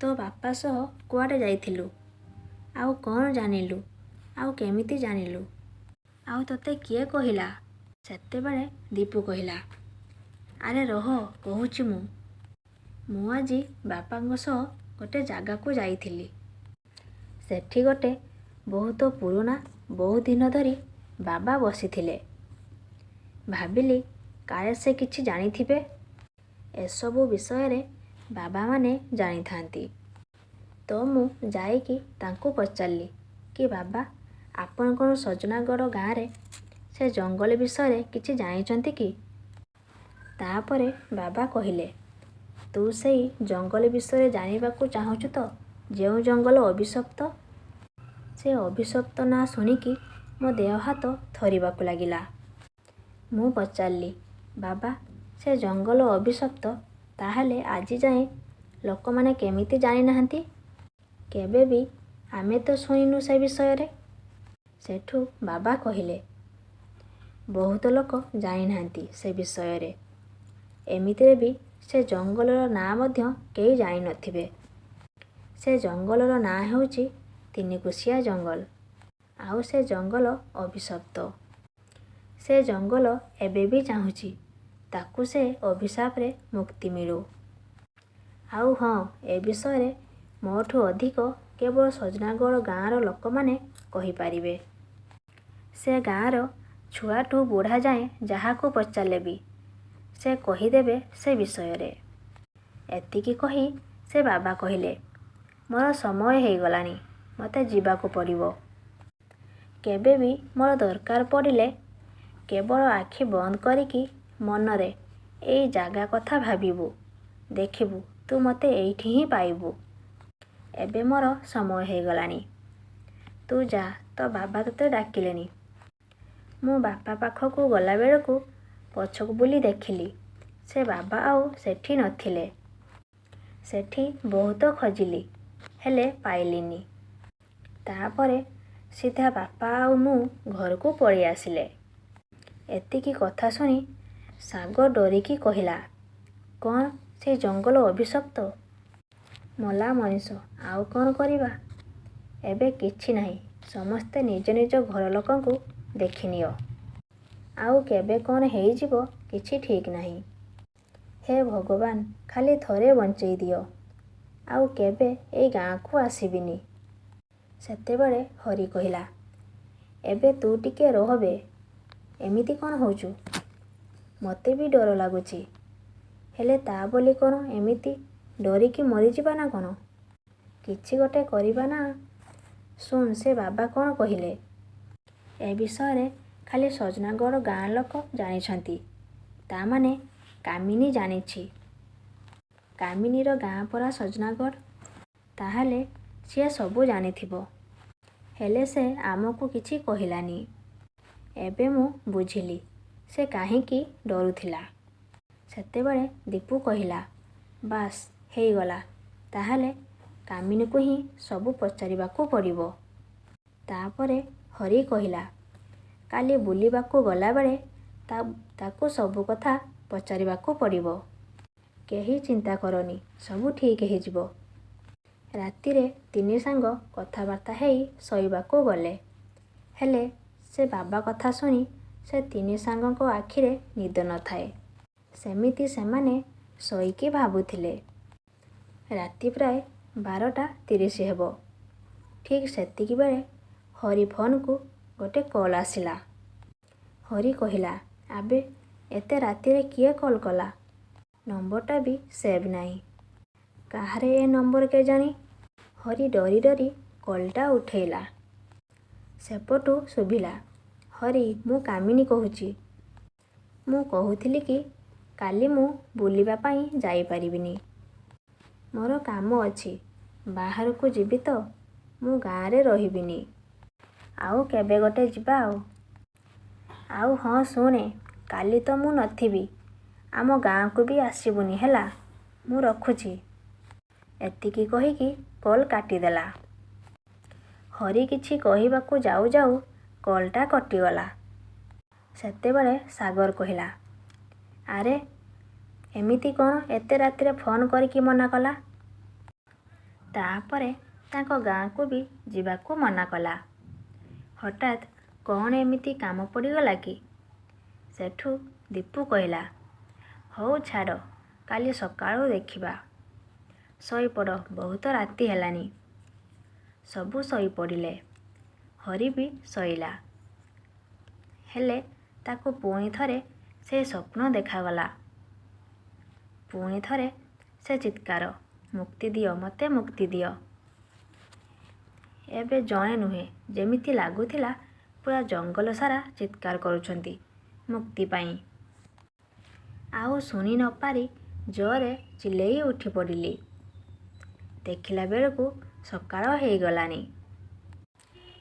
ତୋ ବାପା ସହ କୁଆଡ଼େ ଯାଇଥିଲୁ, ଆଉ କ'ଣ ଜାଣିଲୁ, ଆଉ କେମିତି ଜାଣିଲୁ, ଆଉ ତୋତେ କିଏ କହିଲା? ସେତେବେଳେ ଦୀପୁ କହିଲା, ଆରେ ରହ, କହୁଛି। ମୁଁ ଆଜି ବାପାଙ୍କ ସହ ଗୋଟେ ଜାଗାକୁ ଯାଇଥିଲି। ସେଠି ଗୋଟେ ବହୁତ ପୁରୁଣା, ବହୁତ ଦିନ ଧରି ବାବା ବସିଥିଲେ। ଭାବିଲି କାଳେ ସେ କିଛି ଜାଣିଥିବେ। ଏସବୁ ବିଷୟରେ ବାବାମାନେ ଜାଣିଥାନ୍ତି। ତ ମୁଁ ଯାଇକି ତାଙ୍କୁ ପଚାରିଲି କି ବାବା, ଆପଣ କ'ଣ ସଜନାଗଡ଼ ଗାଁରେ ସେ ଜଙ୍ଗଲ ବିଷୟରେ କିଛି ଜାଣିଛନ୍ତି କି? ତାପରେ ବାବା କହିଲେ, ତୁ ସେଇ ଜଙ୍ଗଲ ବିଷୟରେ ଜାଣିବାକୁ ଚାହୁଁଛୁ ତ, ଯେଉଁ ଜଙ୍ଗଲ ଅଭିଶପ୍ତ? ସେ ଅଭିଶପ୍ତ ନାଁ ଶୁଣିକି ମୋ ଦେହ ହାତ ଥରିବାକୁ ଲାଗିଲା। ମୁଁ ପଚାରିଲି, ବାବା, ସେ ଜଙ୍ଗଲ ଅଭିଶପ୍ତ, ତାହେଲେ ଆଜି ଯାଏଁ ଲୋକମାନେ କେମିତି ଜାଣିନାହାନ୍ତି? କେବେ ବି ଆମେ ତ ଶୁଣିନୁ ସେ ବିଷୟରେ। ସେଠୁ ବାବା କହିଲେ, ବହୁତ ଲୋକ ଜାଣିନାହାନ୍ତି ସେ ବିଷୟରେ। ଏମିତିରେ ବି ସେ ଜଙ୍ଗଲର ନାଁ ମଧ୍ୟ କେହି ଜାଣିନଥିବେ। ସେ ଜଙ୍ଗଲର ନାଁ ହେଉଛି ତିନିକୁଶିଆ ଜଙ୍ଗଲ, ଆଉ ସେ ଜଙ୍ଗଲ ଅଭିଶପ୍ତ। ସେ ଜଙ୍ଗଲ ଏବେ ବି ଚାହୁଁଛି ତାକୁ ସେ ଅଭିଶାପରେ ମୁକ୍ତି ମିଳୁ। ଆଉ ହଁ, ଏ ବିଷୟରେ ମୋଠୁ ଅଧିକ କେବଳ ସଜନାଗଡ଼ ଗାଁର ଲୋକମାନେ କହିପାରିବେ। ସେ ଗାଁର ଛୁଆଠୁ ବୁଢ଼ା ଯାଏଁ ଯାହାକୁ ପଚାରିଲେ ବି ସେ କହିଦେବେ ସେ ବିଷୟରେ। ଏତିକି କହି ସେ ବାବା କହିଲେ, ମୋର ସମୟ ହେଇଗଲାଣି, ମୋତେ ଯିବାକୁ ପଡ଼ିବ। କେବେ ବି ମୋର ଦରକାର ପଡ଼ିଲେ କେବଳ ଆଖି ବନ୍ଦ କରିକି ମନରେ ଏଇ ଜାଗା କଥା ଭାବିବୁ, ଦେଖିବୁ ତୁ ମୋତେ ଏଇଠି ହିଁ ପାଇବୁ। ଏବେ ମୋର ସମୟ ହେଇଗଲାଣି, ତୁ ଯା, ତୋ ବାବା ତୋତେ ଡାକିଲେଣି। ମୁଁ ବାପା ପାଖକୁ ଗଲାବେଳକୁ ପଛକୁ ବୁଲି ଦେଖିଲି, ସେ ବାବା ଆଉ ସେଠି ନଥିଲେ। ସେଠି ବହୁତ ଖୋଜିଲି, ହେଲେ ପାଇଲିନି। ତାପରେ ସିଧା ବାପା ଆଉ ମୁଁ ଘରକୁ ପଳେଇ ଆସିଲେ। ଏତିକି କଥା ଶୁଣି ସାଗର ଡରିକି କହିଲା, କ'ଣ ସେ ଜଙ୍ଗଲ ଅଭିଶପ୍ତ? ମଲା ମଣିଷ, ଆଉ କ'ଣ କରିବା? ଏବେ କିଛି ନାହିଁ, ସମସ୍ତେ ନିଜ ନିଜ ଘର ଲୋକଙ୍କୁ ଦେଖିନିଅ। ଆଉ କେବେ କ'ଣ ହେଇଯିବ କିଛି ଠିକ୍ ନାହିଁ। ହେ ଭଗବାନ, ଖାଲି ଥରେ ବଞ୍ଚେଇ ଦିଅ, ଆଉ କେବେ ଏଇ ଗାଁକୁ ଆସିବିନି। ସେତେବେଳେ ହରି କହିଲା, ଏବେ ତୁ ଟିକେ ରହ ବେ, ଏମିତି କ'ଣ ହେଉଛୁ? ମୋତେ ବି ଡର ଲାଗୁଛି, ହେଲେ ତା ବୋଲି କ'ଣ ଏମିତି ଡରିକି ମରିଯିବା ନା କ'ଣ? କିଛି ଗୋଟେ କରିବା ନା। ଶୁଣ, ସେ ବାବା କ'ଣ କହିଲେ। ଏ ବିଷୟରେ ଖାଲି ସଜନାଗଡ଼ ଗାଁ ଲୋକ ଜାଣିଛନ୍ତି। ତା ମାନେ କାମିନୀ ଜାଣିଛି। କାମିନୀର ଗାଁ ପରା ସଜନାଗଡ଼। ତାହେଲେ ସିଏ ସବୁ ଜାଣିଥିବ। ହେଲେ ସେ ଆମକୁ କିଛି କହିଲାନି। ଏବେ ମୁଁ ବୁଝିଲି ସେ କାହିଁକି ଡରୁଥିଲା। ସେତେବେଳେ ଦୀପୁ କହିଲା, ବାସ୍ ହେଇଗଲା, ତାହେଲେ କାମିନୀକୁ ହିଁ ସବୁ ପଚାରିବାକୁ ପଡ଼ିବ। ତାପରେ ହରି କହିଲା, କାଲି ବୁଲିବାକୁ ଗଲାବେଳେ ତାକୁ ସବୁ କଥା ପଚାରିବାକୁ ପଡ଼ିବ। କେହି ଚିନ୍ତା କରନି, ସବୁ ଠିକ୍ ହେଇଯିବ। ରାତିରେ ତିନି ସାଙ୍ଗ କଥାବାର୍ତ୍ତା ହେଇ ଶୋଇବାକୁ ଗଲେ। ହେଲେ ସେ ବାବା କଥା ଶୁଣି ସେ ତିନି ସାଙ୍ଗଙ୍କ ଆଖିରେ ନିଦ ନଥାଏ। ସେମିତି ସେମାନେ ଶୋଇକି ଭାବୁଥିଲେ। ରାତି ପ୍ରାୟ 12:30 ହେବ। ଠିକ୍ ସେତିକି ବେଳେ ହରି ଫୋନ୍କୁ ଗୋଟେ କଲ୍ ଆସିଲା। ହରି କହିଲା, ଆବେ ଏତେ ରାତିରେ କିଏ କଲ୍ କଲା? ନମ୍ବରଟା ବି ସେଭ୍ ନାହିଁ। କାହାର ଏ ନମ୍ବର କେଜାଣି? ହରି ଡରି ଡରି କଲ୍ଟା ଉଠେଇଲା। ସେପଟୁ ଶୁଭିଲା, ହରି, ମୁଁ କାମିନୀ କହୁଛି। ମୁଁ କହୁଥିଲି କି କାଲି ମୁଁ ବୁଲିବା ପାଇଁ ଯାଇପାରିବିନି। ମୋର କାମ ଅଛି, ବାହାରକୁ ଯିବି ତ, ମୁଁ ଗାଁରେ ରହିବିନି। ଆଉ କେବେ ଗୋଟେ ଯିବା ଆଉ। ଆଉ ହଁ ଶୁଣେ, କାଲି ତ ମୁଁ ନଥିବି, ଆମ ଗାଁକୁ ବି ଆସିବୁନି ହେଲା। ମୁଁ ରଖୁଛି। ଏତିକି କହିକି କଲ୍ କାଟିଦେଲା। ହରି କିଛି କହିବାକୁ ଯାଉ ଯାଉ କଲ୍ଟା କଟିଗଲା। ସେତେବେଳେ ସାଗର କହିଲା, ଆରେ ଏମିତି କ'ଣ ଏତେ ରାତିରେ ଫୋନ୍ କରିକି ମନା କଲା? ତା'ପରେ ତାଙ୍କ ଗାଁକୁ ବି ଯିବାକୁ ମନା କଲା। ହଠାତ୍ କ'ଣ ଏମିତି କାମ ପଡ଼ିଗଲା କି? ସେଠୁ ଦୀପୁ କହିଲା, ହଉ ଛାଡ଼, କାଲି ସକାଳୁ ଦେଖିବା। ଶୋଇପଡ଼, ବହୁତ ରାତି ହେଲାଣି। ସବୁ ଶୋଇପଡ଼ିଲେ। ହରି ବି ଶୋଇଲା। ହେଲେ ତାକୁ ପୁଣି ଥରେ ସେ ସ୍ୱପ୍ନ ଦେଖାଗଲା। ପୁଣି ଥରେ ସେ ଚିତ୍କାର, ମୁକ୍ତି ଦିଅ ମୋତେ, ମୁକ୍ତି ଦିଅ। ଏବେ ଜଣେ ନୁହେଁ, ଯେମିତି ଲାଗୁଥିଲା ପୁରା ଜଙ୍ଗଲ ସାରା ଚିତ୍କାର କରୁଛନ୍ତି ମୁକ୍ତି ପାଇଁ। ଆଉ ଶୁଣି ନପାରି ଜୋରରେ ଚିଲେଇ ଉଠିପଡ଼ିଲି। ଦେଖିଲା ବେଳକୁ ସକାଳ ହେଇଗଲାଣି।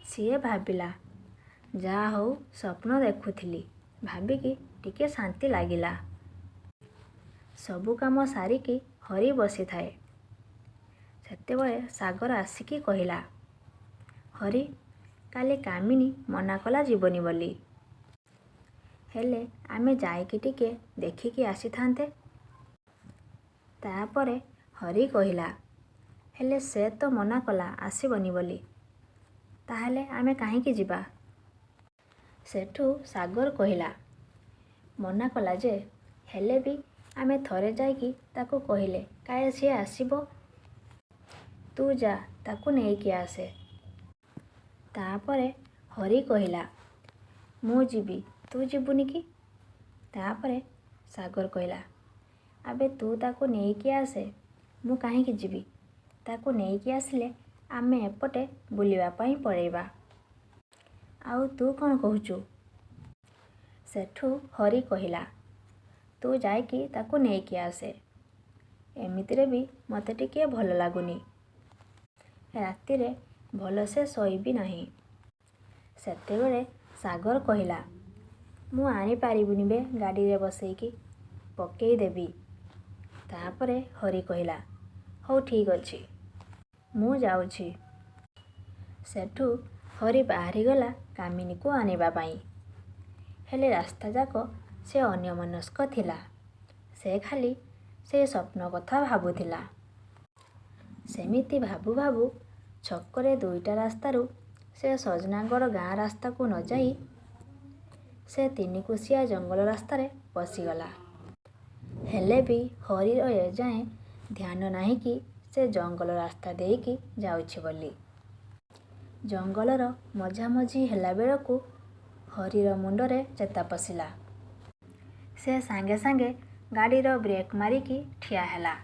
ସିଏ ଭାବିଲା, ଯାହା ହଉ ସ୍ୱପ୍ନ ଦେଖୁଥିଲି ଭାବିକି ଟିକେ ଶାନ୍ତି ଲାଗିଲା। ସବୁ କାମ ସାରିକି ହରି ବସିଥାଏ। ସେତେବେଳେ ସାଗର ଆସିକି କହିଲା, ହରି, କାଲି କାମିନୀ ମନା କଲା ଯିବନି ବୋଲି। ହେଲେ ଆମେ ଯାଇକି ଟିକେ ଦେଖିକି ଆସିଥାନ୍ତେ। ତା'ପରେ ହରି କହିଲା, ହେଲେ ସେ ତ ମନା କଲା ଆସିବନି ବୋଲି, ତାହେଲେ ଆମେ କାହିଁକି ଯିବା? ସେଠୁ ସାଗର କହିଲା, ମନା କଲା ଯେ, ହେଲେ ବି ଆମେ ଥରେ ଯାଇକି ତାକୁ କହିଲେ କାଳେ ସିଏ ଆସିବ। ତୁ ଯା, ତାକୁ ନେଇକି ଆସେ। ତା'ପରେ ହରି କହିଲା, ମୁଁ ଯିବି, ତୁ ଯିବୁନି କି? ତା'ପରେ ସାଗର କହିଲା, ଆବେ ତୁ ତାକୁ ନେଇକି ଆସେ, ମୁଁ କାହିଁକି ଯିବି? ତାକୁ ନେଇକି ଆସିଲେ ଆମେ ଏପଟେ ବୁଲିବା ପାଇଁ ପଳେଇବା। ଆଉ ତୁ କ'ଣ କହୁଛୁ? ସେଠୁ ହରି କହିଲା, ତୁ ଯାଇକି ତାକୁ ନେଇକି ଆସେ। ଏମିତିରେ ବି ମୋତେ ଟିକିଏ ଭଲ ଲାଗୁନି। ରାତିରେ ଭଲସେ ଶୋଇବି ନାହିଁ। ସେତେବେଳେ ସାଗର କହିଲା, ମୁଁ ଆଣିପାରିବିନି ବେ, ଗାଡ଼ିରେ ବସେଇକି ପକେଇଦେବି। ତା'ପରେ ହରି କହିଲା, ହଉ ଠିକ୍ ଅଛି, ମୁଁ ଯାଉଛି। ସେଠୁ ହରି ବାହାରିଗଲା କାମିନୀକୁ ଆଣିବା ପାଇଁ। ହେଲେ ରାସ୍ତା ଯାକ ସେ ଅନ୍ୟମନସ୍କ ଥିଲା। ସେ ଖାଲି ସେ ସ୍ୱପ୍ନ କଥା ଭାବୁଥିଲା। ସେମିତି ଭାବୁ ଭାବୁ ଛକରେ ଦୁଇଟା ରାସ୍ତାରୁ ସେ ସଜନାଗଡ଼ ଗାଁ ରାସ୍ତାକୁ ନ ଯାଇ ସେ ତିନିକୋଶିଆ ଜଙ୍ଗଲ ରାସ୍ତାରେ ପଶିଗଲା। ହେଲେ ବି ହରିର ଏଯାଏଁ ଧ୍ୟାନ ନାହିଁ କି ସେ ଜଙ୍ଗଲ ରାସ୍ତା ଦେଇକି ଯାଉଛି ବୋଲି। ଜଙ୍ଗଲର ମଝାମଝି ହେଲା ବେଳକୁ ହରିର ମୁଣ୍ଡରେ ଚେତା ପଶିଲା। ସେ ସାଙ୍ଗେ ସାଙ୍ଗେ ଗାଡ଼ିର ବ୍ରେକ୍ ମାରିକି ଠିଆ ହେଲା।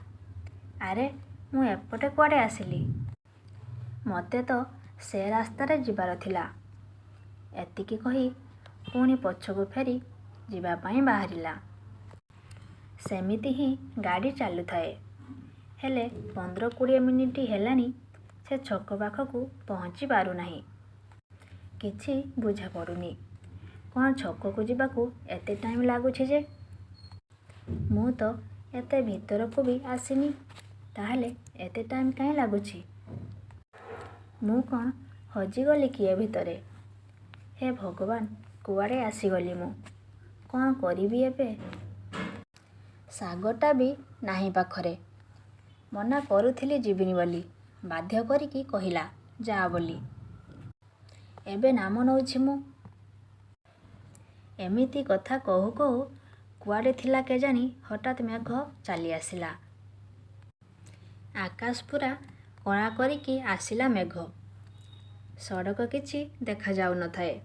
ଆରେ, ମୁଁ ଏପଟେ କୁଆଡ଼େ ଆସିଲି? ମୋତେ ତ ସେ ରାସ୍ତାରେ ଯିବାର ଥିଲା। ଏତିକି କହି ପୁଣି ପଛକୁ ଫେରି ଯିବା ପାଇଁ ବାହାରିଲା। ସେମିତି ହିଁ ଗାଡ଼ି ଚାଲୁଥାଏ। ହେଲେ 15-20 ମିନିଟ୍ ହେଲାଣି, ସେ ଛକ ପାଖକୁ ପହଞ୍ଚି ପାରୁନାହିଁ। କିଛି ବୁଝା ପଡ଼ୁନି। କ'ଣ ଛକକୁ ଯିବାକୁ ଏତେ ଟାଇମ୍ ଲାଗୁଛି ଯେ? ମୁଁ ତ ଏତେ ଭିତରକୁ ବି ଆସିନି, ତାହେଲେ ଏତେ ଟାଇମ୍ କାହିଁ ଲାଗୁଛି? ମୁଁ କ'ଣ ହଜିଗଲି କି ଏ ଭିତରେ? ହେ ଭଗବାନ, କୁଆଡ଼େ ଆସିଗଲି ମୁଁ? କ'ଣ କରିବି ଏବେ? ସାଗରଟା ବି ନାହିଁ ପାଖରେ। ମନା କରୁଥିଲି ଯିବିନି ବୋଲି, ବାଧ୍ୟ କରିକି କହିଲା ଯା ବୋଲି। ଏବେ ନାମ ନଉଛି ମୁଁ। ଏମିତି କଥା କହୁ କହୁ କୁଆଡ଼େ ଥିଲା କେଜାଣି, ହଠାତ୍ ମେଘ ଚାଲି ଆସିଲା। ଆକାଶ ପୁରା କଳା କରିକି ଆସିଲା ମେଘ। ସଡ଼କ କିଛି ଦେଖାଯାଉନଥାଏ।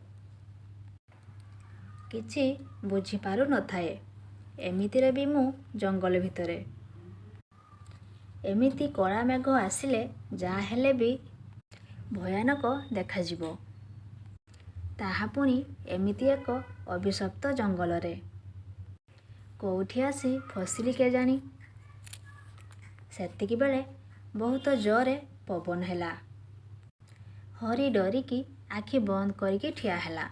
କିଛି ବୁଝିପାରୁ ନଥାଏ। ଏମିତିରେ ବି ମୁଁ ଜଙ୍ଗଲ ଭିତରେ। ଏମିତି କଳା ମେଘ ଆସିଲେ ଯାହା ହେଲେ ବି ଭୟାନକ ଦେଖାଯିବ। ତାହା ପୁଣି ଏମିତି ଏକ ଅଭିଶପ୍ତ ଜଙ୍ଗଲରେ। କୋଉଠି ଆସି ଫସିଲି କେଜାଣି? ସେତିକିବେଳେ ବହୁତ ଜୋରରେ ପବନ ହେଲା। ହରି ଡରିକି ଆଖି ବନ୍ଦ କରିକି ଠିଆ ହେଲା।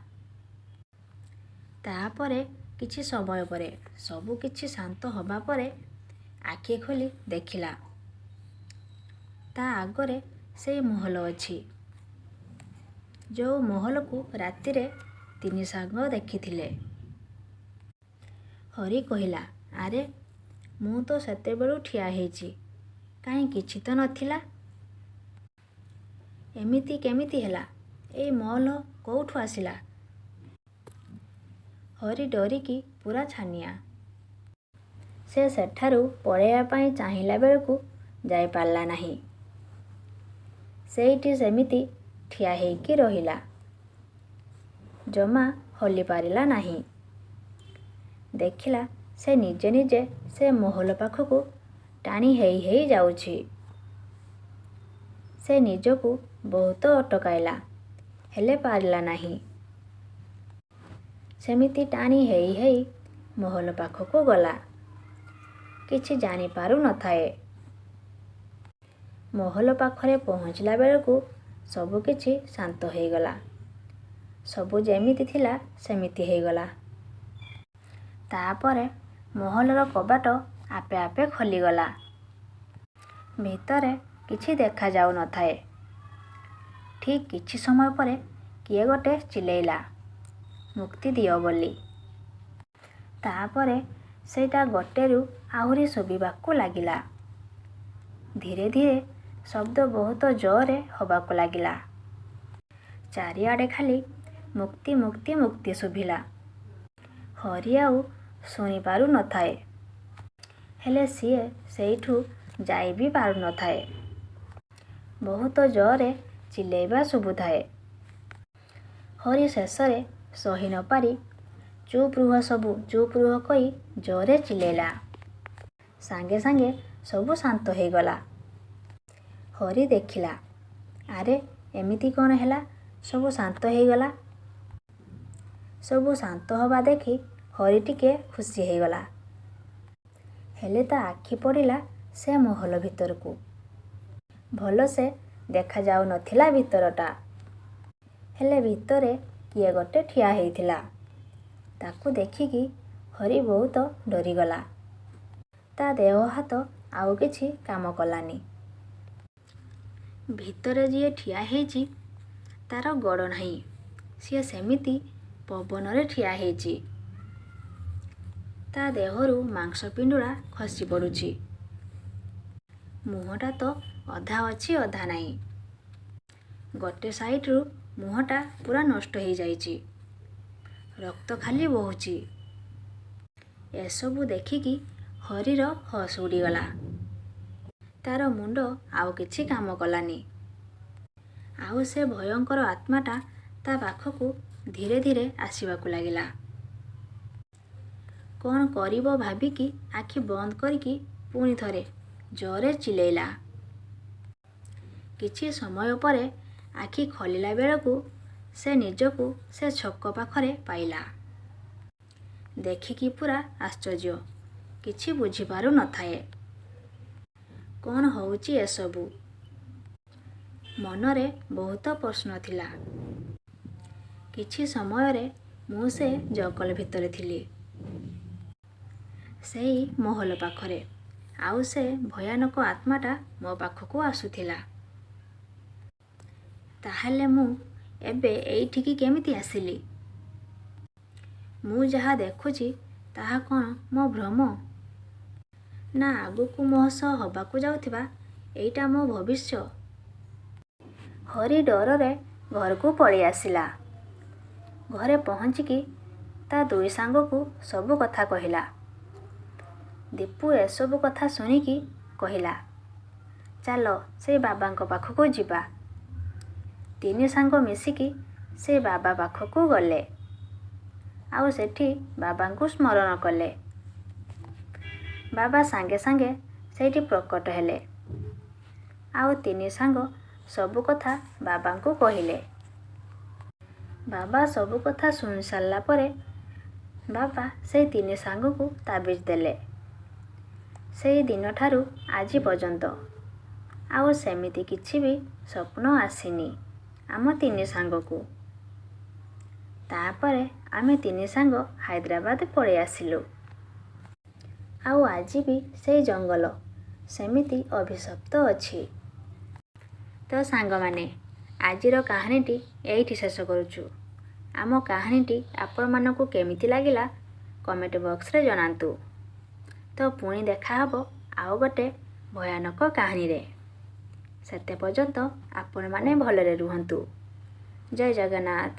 ତାପରେ କିଛି ସମୟ ପରେ ସବୁ କିଛି ଶାନ୍ତ ହବା ପରେ ଆଖି ଖୋଲି ଦେଖିଲା, ତା ଆଗରେ ସେଇ ମହଲ ଅଛି, ଯୋଉ ମହଲକୁ ରାତିରେ ତିନି ସାଙ୍ଗ ଦେଖିଥିଲେ। ହରି କହିଲା, ଆରେ ମୁଁ ତ ସେତେବେଳୁ ଠିଆ ହେଇଛି, କାହିଁ କିଛି ତ ନଥିଲା। ଏମିତି କେମିତି ହେଲା? ଏଇ ମହଲ କୋଉଠୁ ଆସିଲା? ହରି ଡରିକି ପୂରା ଛାନିଆ। ସେ ସେଠାରୁ ପଳେଇବା ପାଇଁ ଚାହିଁଲା ବେଳକୁ ଯାଇପାରିଲା ନାହିଁ। ସେଇଠି ସେମିତି ଠିଆ ହେଇକି ରହିଲା। ଜମା ହଲିପାରିଲା ନାହିଁ। ଦେଖିଲା ସେ ନିଜେ ନିଜେ ସେ ମହଲ ପାଖକୁ ଟାଣି ହେଇ ହେଇ ଯାଉଛି। ସେ ନିଜକୁ ବହୁତ ଅଟକାଇଲା, ହେଲେ ପାରିଲା ନାହିଁ। ସେମିତି ଟାଣି ହେଇ ହେଇ ମହଲ ପାଖକୁ ଗଲା। କିଛି ଜାଣିପାରୁ ନଥାଏ। ମହଲ ପାଖରେ ପହଞ୍ଚିଲା ବେଳକୁ ସବୁକିଛି ଶାନ୍ତ ହେଇଗଲା। ସବୁ ଯେମିତି ଥିଲା ସେମିତି ହେଇଗଲା। ତାପରେ ମହଲର କବାଟ ଆପେ ଆପେ ଖୋଲିଗଲା। ଭିତରେ କିଛି ଦେଖାଯାଉ ନଥାଏ। ଠିକ୍ କିଛି ସମୟ ପରେ କିଏ ଗୋଟେ ଚିଲେଇଲା, ମୁକ୍ତି ଦିଅ ବୋଲି। ତାପରେ ସେଇଟା ଗୋଟେରୁ ଆହୁରି ଶୁଭିବାକୁ ଲାଗିଲା। ଧୀରେ ଧୀରେ ଶବ୍ଦ ବହୁତ ଜୋରରେ ହବାକୁ ଲାଗିଲା। ଚାରିଆଡ଼େ ଖାଲି ମୁକ୍ତି ମୁକ୍ତି ମୁକ୍ତି ଶୁଭିଲା। ହରି ଆଉ ଶୁଣିପାରୁ ନଥାଏ। ହେଲେ ସିଏ ସେଇଠୁ ଯାଇ ବି ପାରୁନଥାଏ। ବହୁତ ଜୋରରେ ଚିଲେଇବା ଶୁଭୁଥାଏ। ହରି ଶେଷରେ ସହି ନପାରି ଚୁପ୍ ରୁହ ସବୁ, ଚୁପ୍ ରୁହ କହି ଜୋରରେ ଚିଲେଇଲା। ସାଙ୍ଗେ ସାଙ୍ଗେ ସବୁ ଶାନ୍ତ ହେଇଗଲା। ହରି ଦେଖିଲା, ଆରେ ଏମିତି କ'ଣ ହେଲା, ସବୁ ଶାନ୍ତ ହେଇଗଲା। ସବୁ ଶାନ୍ତ ହବା ଦେଖି ହରି ଟିକେ ଖୁସି ହେଇଗଲା। ହେଲେ ତା ଆଖି ପଡ଼ିଲା ସେ ମହଲ ଭିତରକୁ। ଭଲସେ ଦେଖାଯାଉନଥିଲା ଭିତରଟା। ହେଲେ ଭିତରେ କିଏ ଗୋଟେ ଠିଆ ହେଇଥିଲା। ତାକୁ ଦେଖିକି ହରି ବହୁତ ଡରିଗଲା। ତା ଦେହ ହାତ ଆଉ କିଛି କାମ କଲାନି। ଭିତରେ ଯିଏ ଠିଆ ହେଇଛି ତାର ଗୋଡ଼ ନାହିଁ। ସିଏ ସେମିତି ପବନରେ ଠିଆ ହେଇଛି। ତା ଦେହରୁ ମାଂସ ପିଣ୍ଡୁଳା ଖସି ପଡ଼ୁଛି। ମୁହଁଟା ତ ଅଧା ଅଛି ଅଧା ନାହିଁ। ଗୋଟେ ସାଇଡରୁ ମୁହଁଟା ପୂରା ନଷ୍ଟ ହେଇଯାଇଛି। ରକ୍ତ ଖାଲି ବହୁଛି। ଏସବୁ ଦେଖିକି ହରିର ହୋସ୍ ଉଡ଼ିଗଲା। ତାର ମୁଣ୍ଡ ଆଉ କିଛି କାମ କଲାନି। ଆଉ ସେ ଭୟଙ୍କର ଆତ୍ମାଟା ତା ପାଖକୁ ଧୀରେ ଧୀରେ ଆସିବାକୁ ଲାଗିଲା। କ'ଣ କରିବ ଭାବିକି ଆଖି ବନ୍ଦ କରିକି ପୁଣି ଥରେ ଜୋରରେ ଚିଲେଇଲା। କିଛି ସମୟ ପରେ ଆଖି ଖୋଲିଲା ବେଳକୁ ସେ ନିଜକୁ ସେ ଛକ ପାଖରେ ପାଇଲା। ଦେଖିକି ପୂରା ଆଶ୍ଚର୍ଯ୍ୟ, କିଛି ବୁଝିପାରୁ ନଥାଏ। କ'ଣ ହଉଛି ଏସବୁ? ମନରେ ବହୁତ ପ୍ରଶ୍ନ ଥିଲା। କିଛି ସମୟରେ ମୁଁ ସେ ଜଙ୍ଗଲ ଭିତରେ ଥିଲି। ସେଇ ମହଲ ପାଖରେ। ଆଉ ସେ ଭୟାନକ ଆତ୍ମାଟା ମୋ ପାଖକୁ ଆସୁଥିଲା। ତାହେଲେ ମୁଁ ଏବେ ଏଇଠିକି କେମିତି ଆସିଲି? ମୁଁ ଯାହା ଦେଖୁଛି ତାହା କ'ଣ ମୋ ଭ୍ରମ? ନା ଆଗକୁ ମୋ ସହ ହବାକୁ ଯାଉଥିବା ଏଇଟା ମୋ ଭବିଷ୍ୟ? ହରି ଡରରେ ଘରକୁ ପଳେଇ ଆସିଲା। ଘରେ ପହଞ୍ଚିକି ତା ଦୁଇ ସାଙ୍ଗକୁ ସବୁ କଥା କହିଲା। ଦୀପୁ ଏସବୁ କଥା ଶୁଣିକି କହିଲା, ଚାଲ ସେଇ ବାବାଙ୍କ ପାଖକୁ ଯିବା। ତିନି ସାଙ୍ଗ ମିଶିକି ସେ ବାବା ପାଖକୁ ଗଲେ। ଆଉ ସେଠି ବାବାଙ୍କୁ ସ୍ମରଣ କଲେ। ବାବା ସାଙ୍ଗେ ସାଙ୍ଗେ ସେଇଠି ପ୍ରକଟ ହେଲେ ଆଉ ତିନି ସାଙ୍ଗ ସବୁ କଥା ବାବାଙ୍କୁ କହିଲେ। ବାବା ସବୁ କଥା ଶୁଣି ସାରିଲା ପରେ ବାବା ସେଇ ତିନି ସାଙ୍ଗକୁ ତାବିଜ ଦେଲେ। ସେଇ ଦିନଠାରୁ ଆଜି ପର୍ଯ୍ୟନ୍ତ ଆଉ ସେମିତି କିଛି ବି ସ୍ୱପ୍ନ ଆସିନି ଆମ ତିନି ସାଙ୍ଗକୁ। ତାପରେ ଆମେ ତିନି ସାଙ୍ଗ ହାଇଦ୍ରାବାଦ ପଳେଇ ଆସିଲୁ। ଆଉ ଆଜି ବି ସେଇ ଜଙ୍ଗଲ ସେମିତି ଅଭିଶପ୍ତ ଅଛି। ତ ସାଙ୍ଗମାନେ, ଆଜିର କାହାଣୀଟି ଏଇଠି ଶେଷ କରୁଛୁ। ଆମ କାହାଣୀଟି ଆପଣମାନଙ୍କୁ କେମିତି ଲାଗିଲା କମେଣ୍ଟ ବକ୍ସରେ ଜଣାନ୍ତୁ। ତ ପୁଣି ଦେଖାହବ ଆଉ ଗୋଟେ ଭୟାନକ କାହାଣୀରେ। ସେତେ ପର୍ଯ୍ୟନ୍ତ ଆପଣମାନେ ଭଲରେ ରୁହନ୍ତୁ। ଜୟ ଜଗନ୍ନାଥ।